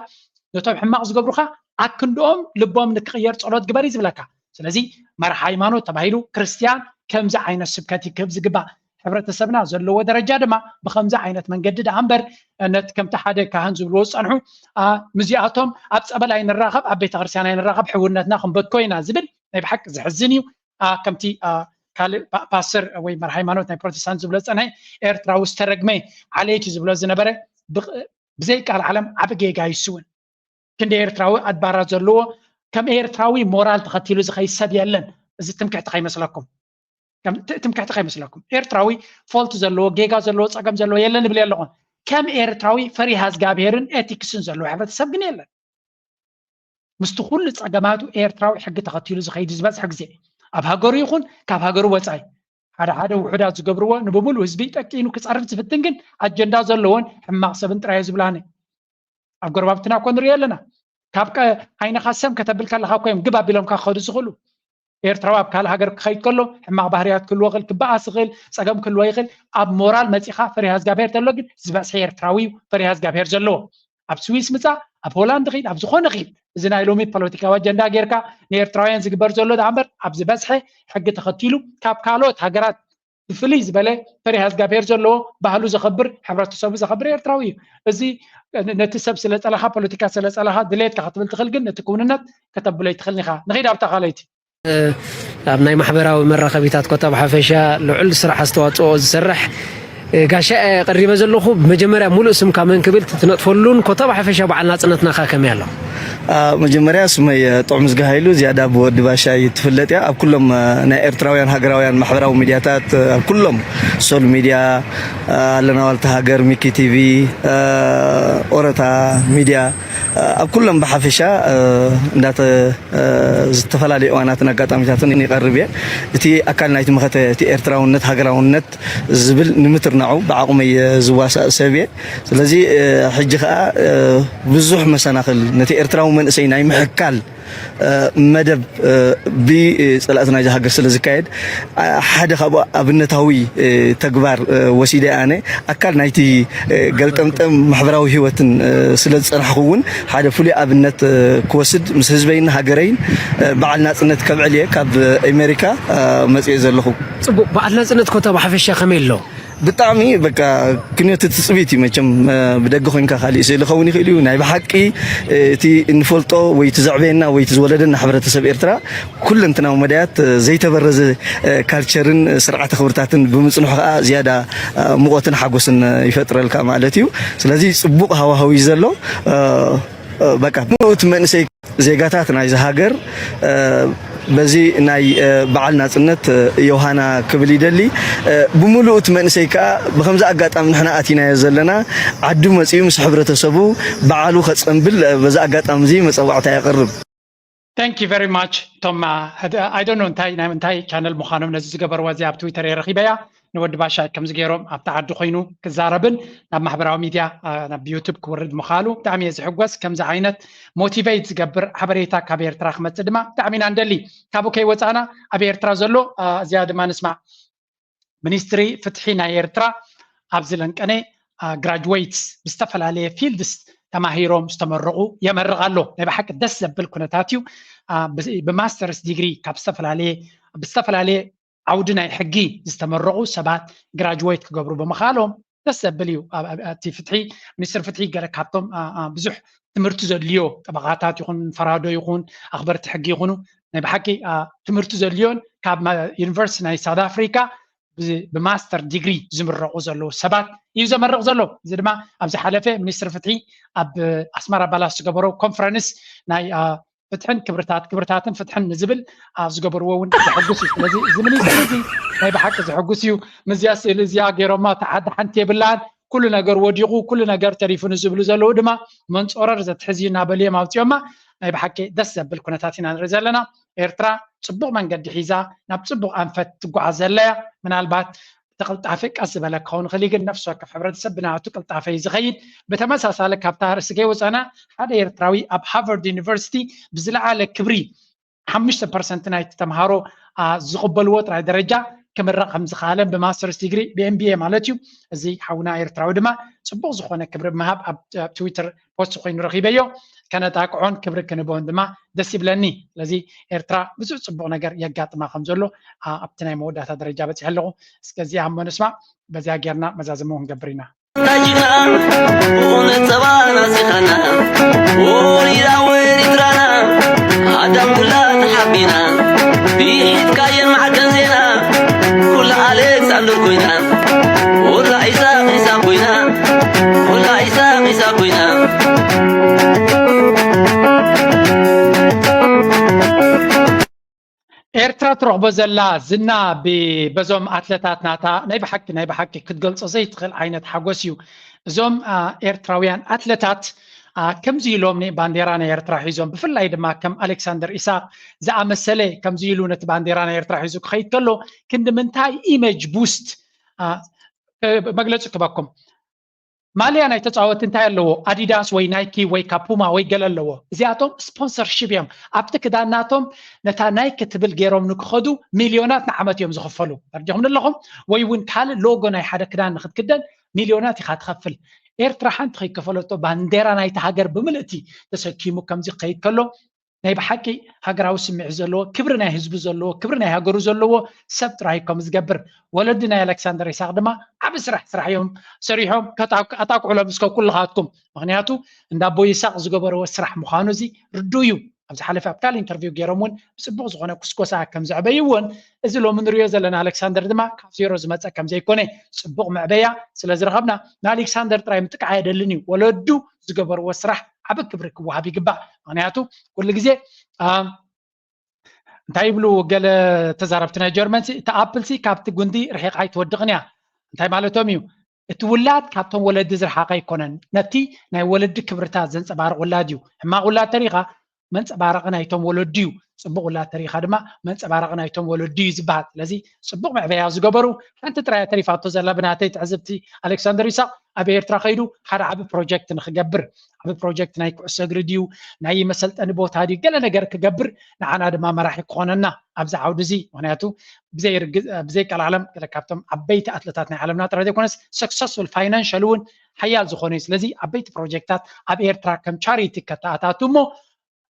ነቶም ሕማቕ ዝገብሩኻ ኣክንድኦም ልቦም ንክቕየር ጸሎት ግበር እዩ ዝብለካ። ስለዚ መርሓ ሃይማኖት ተባሂሉ ክርስትያን ከምዚ ዓይነት ስብከት እዩ ክህብ ዝግባእ። ሕብረተሰብና ዘለዎ ደረጃ ድማ ብኸምዚ ዓይነት መንገዲ ደኣ እምበር፣ ነቲ ከምቲ ሓደ ካህን ዝብልዎ ዝጸንሑ፣ ኣ፣ ምስዚኣቶም ኣብ ጸበል ኣይንራኸብ፣ ኣብ ቤተ ክርስቲያን ኣይንራኸብ፣ ሕውነትና ክንበትኮ ኢና ዝብል ናይ ብሓቂ ዘሕዝን እዩ። ኣ፣ ከምቲ፣ ኣ፣ ካልእ ፓ-፣ ፓስተር ወይ መርሓ ሃይማኖት ናይ ፕሮቴስታንት ዝብሎ ዝጸንሐ ኤርትራዊ ዝተረግመ ዓሌት እዩ ዝብሎ ዝነበረ፣ ብቕ-፣ ብዘይ ቃል ዓለም ዓቢ ጌጋ እዩ እሱ እውን። ክንደይ ኤርትራዊ ኣድባራት ዘለዎ፣ ከም ኤርትራዊ ሞራል ተኸቲሉ ዝኸይድ ሰብ የለን። እዚ ትምክሕቲ ከይመስለኩም። ከም ት-፣ ትምክሕቲ ከይመስለኩም። ኤርትራዊ ፎልት ዘለዎ፣ ጌጋ ዘለዎ፣ ጸገም ዘለዎ የለን እብል የለኹን። ከም ኤርትራዊ ፈሪሃ እግዚኣብሄርን ኤቲክስን ዘለዎ ሕብረተሰብ ግን የለን። ምስቲ ኩሉ ጸገማቱ ኤርትራዊ ሕጊ ተኸቲሉ ዝኸይድ ዝበዝሕ ግዜ ኣብ ሃገሩ ይኹን ካብ ሃገሩ ወጻኢ። ሓደ ሓደ ውሑዳት ዝገብርዎ ንብሙሉ ህዝቢ ጠቂኑ ክጸርፍ ዝፍትን ግን ኣጀንዳ ዘለዎን ሕማቕ ሰብን ጥራይ እዩ ዝብላኒ። ኣብ ጎረባብትና እኮ ንሪኦ ኣለና። ካብ ዓይንኻ ሰም ከተብል ከለኻ እኮ እዮም ግብ ኣቢሎምካ ክኸዱ ዝኽእሉ። ኤርትራዊ ኣብ ካልእ ሃገር ክኸይድ ከሎ ሕማቕ ባህርያት ክህልዎ ይኽእል፣ ክበኣስ ይኽእል፣ ጸገም ክህልዎ ይኽእል። ኣብ ሞራል መጺኻ ፈሪሃ እግዚኣብሄር ተሎ ግን ዝበዝሐ ኤርትራዊ እዩ ፈሪሃ እግዚኣብሄር ዘለዎ። ኣብ ስዊስ ምጻእ፣ ኣብ ሆላንድ ኺድ፣ ኣብ ዝኾነ ኺድ፣ እዚ ናይ ሎሚ ፖለቲካዊ ኣጀንዳ ጌርካ ንኤርትራውያን ዝግበር ዘሎ ደኣ እምበር ኣብ ዝበዝሐ ሕጊ ተኸቲሉ ካብ ካልኦት ሃገራት ብፍልይ ዝበለ ፈሪሃ እግዚኣብሄር ዘለዎ ባህሉ ዘኸብር ሕብረተሰቡ ዘኸብር ኤርትራዊ እዩ። እዚ ነቲ ሰብ ስለ ጸላኻ ፖለቲካ ስለ ጸላኻ ድሌትካ ክትብል ትኽእል ግን ነቲ ክውንነት ከተብሎ ኣይትኽእልን ኢኻ። ንኺድ ኣብታ ካልኣይቲ። ኣብ ናይ ማሕበራዊ መራኸቢታት ኮታ ብሓፈሻ ልዑል ስራሕ ኣስተዋፅኦ ዝሰርሕ ጋሻ ቀሪበ ዘለኹ። መጀመርያ ሙሉእ ስምካ መን ክብል ትነጥፈሉን ኮታ ብሓፈሻ በዓል ናፅነትናኻ ከመይ ኣሎ? መጀመርያ ስመይ ጥዑም ዝጋ ሃይሉ ዝያዳ ብወዲ ባሻ እዩ ትፍለጥ እያ። ኣብ ኩሎም ናይ ኤርትራውያን ሃገራውያን ማሕበራዊ ሚድያታት ኣብ ኩሎም ሶል ሚድያ ኣለና ዋልታ ሃገር ሚኪ ቲቪ ኦረታ ሚድያ ኣብ ኩሎም ብሓፈሻ እንዳተ ዝተፈላለዩ እዋናትን ኣጋጣሚታትን ይቐርብ እየ። እቲ ኣካል ናይቲ መኸተ እቲ ኤርትራውነት ሃገራውነት ዝብል ንምትርናዑ ብዓቕመይ ዝዋሳእ ሰብ እየ። ስለዚ ሕጂ ከዓ ብዙሕ መሰናኽል ነቲ ኤርትራዊ መንእሰይ ናይ ምሕካል መደብ ብፀላእቲ ናይዚ ሃገር ስለ ዝካየድ ሓደ ካብኡ ኣብነታዊ ተግባር ወሲደ ኣነ ኣካል ናይቲ ገልጠምጠም ማሕበራዊ ህይወትን ስለ ዝፀናሕኩ እውን ሓደ ፍሉይ ኣብነት ክወስድ ምስ ህዝበይን ሃገረይን በዓል ናፅነት ከብዕል እየ ካብ ኣሜሪካ መፅየ ዘለኹ። ፅቡቅ በዓል ናፅነት ኮታ ብሓፈሻ ከመይ ኣሎ? ብጣዕሚ በቃ ክንዮት ትፅቢት እዩ መቸም ብደገ ኮይንካ ካሊእ ስእሊ ከውን ይኽእል እዩ ናይ ብሓቂ እቲ እንፈልጦ ወይ እቲ ዘዕበየና ወይ እቲ ዝወለደና ሕብረተሰብ ኤርትራ ኩለንትናዊ መዳያት ዘይተበረዘ ካልቸርን ስርዓተ ክብርታትን ብምፅንሑ ከዓ ዝያዳ ሙቐትን ሓጎስን ይፈጥረልካ ማለት እዩ። ስለዚ ፅቡቕ ሃዋህው እዩ ዘሎ። በቃ ምኡት መንእሰይ ዜጋታት ናይዚ ሃገር በዚ ናይ በዓል ናፅነት ዮሃና ክብል ይደሊ። ብምሉእ እቲ መንእሰይ ከዓ ብከምዚ ኣጋጣሚ ንሕና ኣቲናዮ ዘለና ዓዱ መፂኡ ምስ ሕብረተሰቡ በዓሉ ከፀንብል በዚ ኣጋጣሚ እዚ መፀዋዕታ የቕርብ። Thank you very much ቶም I don't know እንታይ ናይ ምንታይ ቻነል ምዃኖም ነዚ ዝገበርዋ እዚኣ ኣብ ትዊተር እየ ረኺበያ ንወዲ ባሻይ ከምዚ ገይሮም ኣብቲ ዓዲ ኮይኑ ክዛረብን ናብ ማሕበራዊ ሚድያ ናብ ዩቱብ ክውርድ ምኻሉ ብጣዕሚ እየ ዝሕጎስ ከምዚ ዓይነት ሞቲቬት ዝገብር ሓበሬታ ካብ ኤርትራ ክመፅእ ድማ ብጣዕሚ ኢና ንደሊ ካብኡ ከይወፃእና ኣብ ኤርትራ ዘሎ እዚኣ ድማ ንስማዕ ሚኒስትሪ ፍትሒ ናይ ኤርትራ ኣብዚ ለንቀነ ግራጅዌትስ ብዝተፈላለየ ፊልድስ ተማሂሮም ዝተመረቑ የመርቕ ኣሎ ናይ ብሓቂ ደስ ዘብል ኩነታት እዩ ብማስተርስ ዲግሪ ካብ ዝተፈላለየ ብዝተፈላለየ ዓውዲ ናይ ሕጊ ዝተመረቑ ሰባት ግራጅዌት ክገብሩ ብምኻሎም ደስ ዘብል እዩ እቲ ፍትሒ ሚኒስትር ፍትሒ ገለ ካብቶም ብዙሕ ትምህርቲ ዘድልዮ ጠበቃታት ይኹን ፈራዶ ይኹን ኣኽበርቲ ሕጊ ይኹኑ ናይ ብሓቂ ትምህርቲ ዘድልዮን ካብ ዩኒቨርሲቲ ናይ ሳውት ኣፍሪካ ብማስተር ዲግሪ ዝምረቑ ዘለዉ ሰባት እዩ ዘመርቕ ዘሎ እዚ ድማ ኣብ ዝሓለፈ ሚኒስትር ፍትሒ ኣብ ኣስመራ ባላስ ዝገበሮ ኮንፈረንስ ናይ ፍትሕን ክብርታት ክብርታትን ፍትሕን ንዝብል ኣብ ዝገበርዎ እውን ዘሐጉስ እዩ ስለዚ እዚ ሚኒስትር እዚ ናይ ብሓቂ ዘሐጉስ እዩ ምዝያ ስእሊ እዚኣ ገይሮማ ተሓዲ ሓንቲ የብላን ኩሉ ነገር ወዲቑ ኩሉ ነገር ተሪፉ ንዝብሉ ዘለዉ ድማ መንፆረር ዘትሕዝ እዩ እናበሉ እዮም ኣውፅኦማ ናይ ብሓቂ ደስ ዘብል ኩነታት ኢና ንርኢ ዘለና ኤርትራ ፅቡቕ መንገዲ ሒዛ ናብ ፅቡቕ ኣንፈት ትጓዓዝ ዘለያ ምናልባት ተቕልጣፈ ቀስ ዝበለ ክኸውን ይኽእል ግን ነፍሲ ወከፍ ሕብረተሰብ ብናቱ ቅልጣፈ እዩ ዝኸይድ ብተመሳሳለ ካብታ ርእሲ ከይወፀና ሓደ ኤርትራዊ ኣብ ሃርቨርድ ዩኒቨርሲቲ ብዝለዓለ ክብሪ ሓሙሽተ ፐርሰንት ናይቲ ተምሃሮ ዝቕበልዎ ጥራይ ደረጃ ክምረቕ ከም ዝኸኣለን ብማስተርስ ዲግሪ ብኤምቢኤ ማለት እዩ እዚ ሓውና ኤርትራዊ ድማ ፅቡቕ ዝኾነ ክብሪ ምሃብ ኣብ ትዊተር ፖስት ኮይኑ ረኺበዮ ከነጣቅዖን ክብሪ ክንቦን ድማ ደስ ይብለኒ ስለዚ ኤርትራ ብዙሕ ፅቡቕ ነገር የጋጥማ ከም ዘሎ ኣብቲ ናይ መወዳእታ ደረጃ በፂሐ ኣለኹ እስከ እዚኣ እሞ ንስማዕ በዚኣ ጌርና መዛዘሞ ክንገብር ኢና ዳጅና ብቑነ ጸባ ናጺኻና ወሪዳ ወሪትራና ኣዳም ኩላ ተሓቢና ብኢድካየን ማዕከን ዜና ኩላ ኣሌክሳንደር ኮይና ኩላ ኢሳቕ ኢሳቕ ኮይና ኩላ ኢሳቕ ኢሳቕ ኮይና ኤርትራ ትረኽቦ ዘላ ዝና በዞም ኣትለታት ናታ ናይ ብሓቂ ናይ ብሓቂ ክትገልጾ ዘይትኽእል ዓይነት ሓጎስ እዩ። እዞም ኤርትራውያን ኣትለታት ከምዚ ኢሎም ባንዴራ ናይ ኤርትራ ሒዞም ብፍላይ ድማ ከም ኣሌክሳንደር ኢሳቅ ዝኣመሰለ ከምዚ ኢሉ ነቲ ባንዴራ ናይ ኤርትራ ሒዙ ክኸይድ ከሎ ክንዲ ምንታይ ኢመጅ ቡስት መግለጺ ክበኩም ማልያ ናይ ተፃወቲ እንታይ ኣለዎ? ኣዲዳስ ወይ ናይኪ ወይ ካፑማ ወይ ገለ ኣለዎ። እዚኣቶም ስፖንሰርሺፕ እዮም። ኣብቲ ክዳን ናቶም ነታ ናይኪ ትብል ገይሮም ንክኸዱ ሚልዮናት ንዓመት እዮም ዝኽፈሉ። ተረዲኹም ኣለኹም? ወይ እውን ካልእ ሎጎ ናይ ሓደ ክዳን ንክትክደን ሚልዮናት ኢኻ ትኸፍል። ኤርትራ ሓንቲ ከይከፈለቶ ባንዴራ ናይቲ ሃገር ብምልእቲ ተሰኪሙ ከምዚ ክኸይድ ከሎ ናይ ብሓቂ ሃገራዊ ስምዒት ዘለዎ፣ ክብሪ ናይ ህዝቡ ዘለዎ፣ ክብሪ ናይ ሃገሩ ዘለዎ ሰብ ጥራይ ከም ዝገብር። ወለዲ ናይ ኣሌክሳንደር ይስሐቅ ድማ ዓቢ ስራሕ ስራሕ እዮም ሰሪሖም፣ ከጣ- ኣጣቅዕሎም እስከ ኩልኻትኩም። ምክንያቱ እንዳ ኣቦይ ይስሐቅ ዝገበርዎ ስራሕ ምዃኑ እዚ ርዱእ እዩ። ኣብ ዝሓለፈ ኣብ ካልእ ኢንተርቪው ገይሮም እውን ብጽቡቅ ዝኾነ ኩስኮሳ ከም ዘዕበዩ እውን እዚ ሎሚ ንሪኦ ዘለና ኣሌክሳንደር ድማ ካብ ዜሮ ዝመጸ ከም ዘይኮነ ጽቡቅ መዕበያ ስለ ዝረኸብና ንኣሌክሳንደር ጥራይ ምጥቃዕ ኣየደልን እዩ። ወለዱ ዝገበርዎ ስራሕ ዓቢ ክብሪ ክወሃብ ይግባእ። ምክንያቱ ኩሉ ግዜ አ፣ እንታይ ይብሉ ገለ ተዛረብቲ ናይ ጀርመን ሲ፣ እቲ ኣፕል ሲ ካብቲ ጉንዲ ርሒቕ ኣይትወድቕን እያ። እንታይ ማለቶም እዩ? እቲ ውላድ ካብቶም ወለዲ ዝረሓቐ ኣይኮነን። ነቲ ናይ ወለዲ ክብርታት ዘንጸባርቕ ውላድ እዩ። ሕማቕ ውላድ ተሪኻ መንጸባረቒ ናይቶም ወለዲ እዩ። ጽቡቕ ውላድ ተሪኻ ድማ መንጸባረቒ ናይቶም ወለዲ እዩ ዝበሃል። ስለዚ ጽቡቕ መዕበያ ዝገበሩ፣ ሓንቲ ጥራይ ተሪፋቶ ዘላ ብናተይ ትዕዝብቲ ኣሌክሳንደር ይስሐቅ ኣብ ኤርትራ ከይዱ ሓደ ዓቢ ፕሮጀክት ንክገብር፣ ዓቢ ፕሮጀክት ናይ ኩዕሶ እግሪ ድዩ ናይ መሰልጠኒ ቦታ ድዩ ገለ ነገር ክገብር ንዓና ድማ መራሒ ክኾነና ኣብዚ ዓውዲ እዚ። ምክንያቱ ብዘይ ርግ- ብዘይ ቀልዓለም ገለ ካብቶም ዓበይቲ ኣትለታት ናይ ዓለምና ጥራይ ዘይኮነስ ሰክሰስፉል ፋይናንሻል እውን ሓያል ዝኾነ እዩ። ስለዚ ዓበይቲ ፕሮጀክታት ኣብ ኤርትራ ከም ቻሪቲ ከተኣታቱ እሞ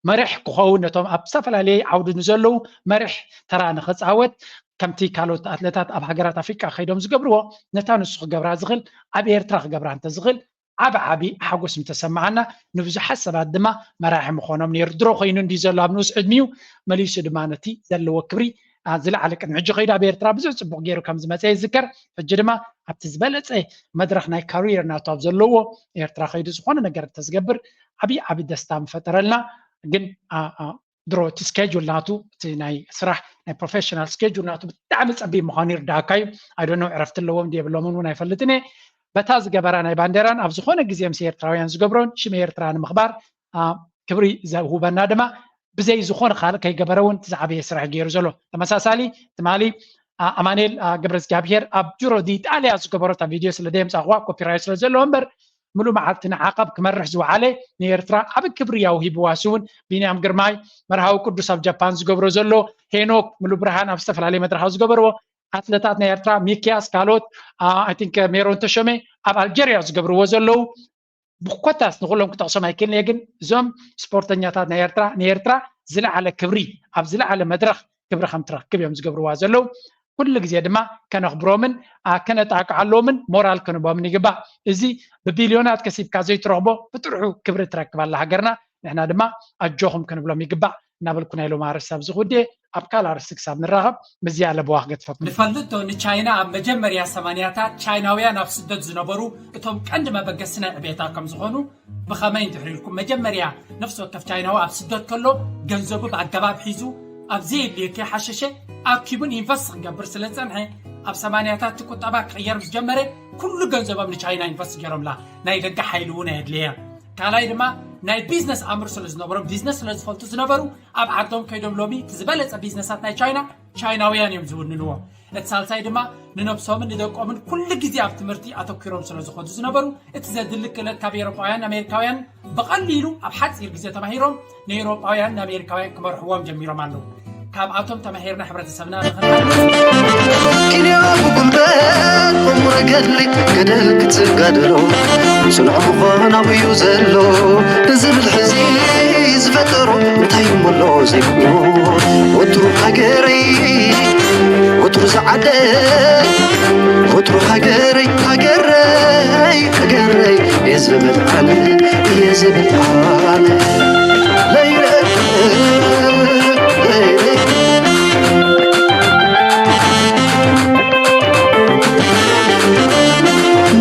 መሪሕ ክኸውን ነቶም ኣብ ዝተፈላለየ ዓውዲ ንዘለዉ መሪሕ ተራ ንኽፃወት ከምቲ ካልኦት ኣትለታት ኣብ ሃገራት ኣፍሪቃ ከይዶም ዝገብርዎ ነታ ንሱ ክገብራ ዝኽእል ኣብ ኤርትራ ክገብራ እንተዝኽእል ዓቢ ዓቢ ሓጎስ ምተሰማዓና ንብዙሓት ሰባት ድማ መራሒ ምኾኖም ነይሩ። ድሮ ኮይኑ እንዲ ዘሎ ኣብ ንኡስ ዕድሚኡ መሊሱ ድማ ነቲ ዘለዎ ክብሪ ዝለዓለ ቅድሚ ሕጂ ከይዱ ኣብ ኤርትራ ብዙሕ ፅቡቅ ገይሩ ከም ዝመፀ ይዝከር። ሕጂ ድማ ኣብቲ ዝበለፀ መድረክ ናይ ካሪየር ናቱ ኣብ ዘለዎ ኤርትራ ከይዱ ዝኾነ ነገር እንተዝገብር ዓብዪ ዓቢ ደስታ ምፈጠረልና። ግን ድሮ እቲ ስኬጁል ናቱ እቲ ናይ ስራሕ ናይ ፕሮፌሽናል ስኬጁል ናቱ ብጣዕሚ ፀቢብ ምዃኑ ይርዳእካ እዩ። ኣይዶኖ ዕረፍቲ ኣለዎም ድየብሎምን እውን ኣይፈልጥን እየ። በታ ዝገበራ ናይ ባንዴራን ኣብ ዝኾነ ግዜ ምስ ኤርትራውያን ዝገብሮን ሽም ኤርትራ ንምኽባር ክብሪ ዘውህበና ድማ ብዘይ ዝኾነ ካልእ ከይገበረ እውን እቲ ዝዓበየ ስራሕ ገይሩ ዘሎ። ተመሳሳሊ ትማሊ ኣማኑኤል ገብረ እግዚኣብሄር ኣብ ጁሮ ዲ ኢጣልያ ዝገበሮ እታ ቪድዮ ስለ ደየምፃእዋ ኮፒራይት ስለ ዘለዎ እምበር ምሉእ መዓልቲ ንዓቐብ ክመርሕ ዝወዓለ ንኤርትራ ዓቢ ክብሪ ያው ሂብዋ ስውን ቢንያም ግርማይ መርሃዊ ቅዱስ ኣብ ጃፓን ዝገብሮ ዘሎ ሄኖክ ምሉ ብርሃን ኣብ ዝተፈላለየ መድረኻዊ ዝገበርዎ ኣትለታት ናይ ኤርትራ ሚኪያስ ካልኦት ኣይ ቲንክ ሜሮን ተሾመ ኣብ ኣልጀርያ ዝገብርዎ ዘለዉ ብኮታስ ንኩሎም ክጠቕሶም ኣይክእልን እየ ግን እዞም ስፖርተኛታት ናይ ኤርትራ ንኤርትራ ዝለዓለ ክብሪ ኣብ ዝለዓለ መድረኽ ክብሪ ከም ትረክብ እዮም ዝገብርዋ ዘለዉ ኩሉ ግዜ ድማ ከነኽብሮምን ከነጣቅዓሎምን ሞራል ክንቦምን ይግባእ እዚ ብቢልዮናት ከሲብካ ዘይትረኽቦ ብጥርሑ ክብሪ ትረክብ ኣላ ሃገርና ንሕና ድማ ኣጆኹም ክንብሎም ይግባእ እናበልኩ ናይ ሎም ኣርስቲ ኣብዚ ክውድየ ኣብ ካልእ ኣርስቲ ክሳብ ንራኸብ ምዝያ ለበዋ ክገድፈኩም ንፈልጥ ዶ ንቻይና ኣብ መጀመርያ ሰማንያታት ቻይናውያን ኣብ ስደት ዝነበሩ እቶም ቀንዲ መበገሲ ናይ ዕቤታ ከም ዝኾኑ ብኸመይ እንድሕር ኢልኩም መጀመርያ ነፍሲ ወከፍ ቻይናዊ ኣብ ስደት ከሎ ገንዘቡ ብኣገባብ ሒዙ ኣብ ዘየድልዮ ከይሓሸሸ ኣኪቡን ኢንቨስት ክገብር ስለ ዝጸንሐ ኣብ ሰማንያታት እቲ ቁጠባ ክቕየር ምስ ጀመረ ኩሉ ገንዘቦም ንቻይና ኢንቨስት ገይሮምላ ናይ ደገ ሓይሊ እውን ኣየድለየ ካልኣይ ድማ ናይ ቢዝነስ ኣምር ስለ ዝነበሮም ቢዝነስ ስለ ዝፈልጡ ዝነበሩ ኣብ ዓዶም ከይዶም ሎሚ እቲ ዝበለፀ ቢዝነሳት ናይ ቻይና ቻይናውያን እዮም ዝውንንዎ እቲ ሳልሳይ ድማ ንነብሶምን ንደቆምን ኩሉ ግዜ ኣብ ትምህርቲ ኣተኪሮም ስለ ዝኾዱ ዝነበሩ እቲ ዘድሊ ክእለት ካብ ኤሮጳውያን ኣሜሪካውያን ብቐሊሉ ኣብ ሓፂር ግዜ ተማሂሮም ንኤሮጳውያን ንኣሜሪካውያን ክመርሕዎም ጀሚሮም ኣለዉ ካብኣቶም ተማሂርና ሕብረተሰብና ንኽንሃንፅ ኪንዮ ብጉልበት ቁሙረ ገድሊ ገደል ክትጋደሎ ስኑዕ ምዃን ኣብኡ እዩ ዘሎ ንዝብል ሕዚ ዝፈጠሮ እንታይ እሞ ኣሎ ዘይብሎ ወትሩ ሃገረይ ወትሩ ዝዓደ ወትሩ ሃገረይ ሃገረይ ሃገረይ እየ ዝብል ኣነ እየ ዝብል ኣነ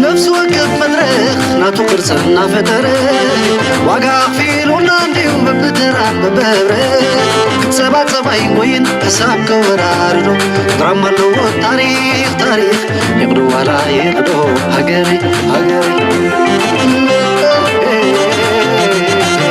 ነፍሲ ወከፍ መድረኽ ናቱ ቅርፂ እናፈጠረ ዋጋ ኣኽፊሉና እንድዩ በብተራ በብህብረ ክፀባፀብ ኣይንጎይን ሕሳብ ከወራርዶ ድራማ ኣለዎ ታሪኽ ታሪኽ ይቕዶ ዋላ ይቕዶ ሃገረይ ሃገረይ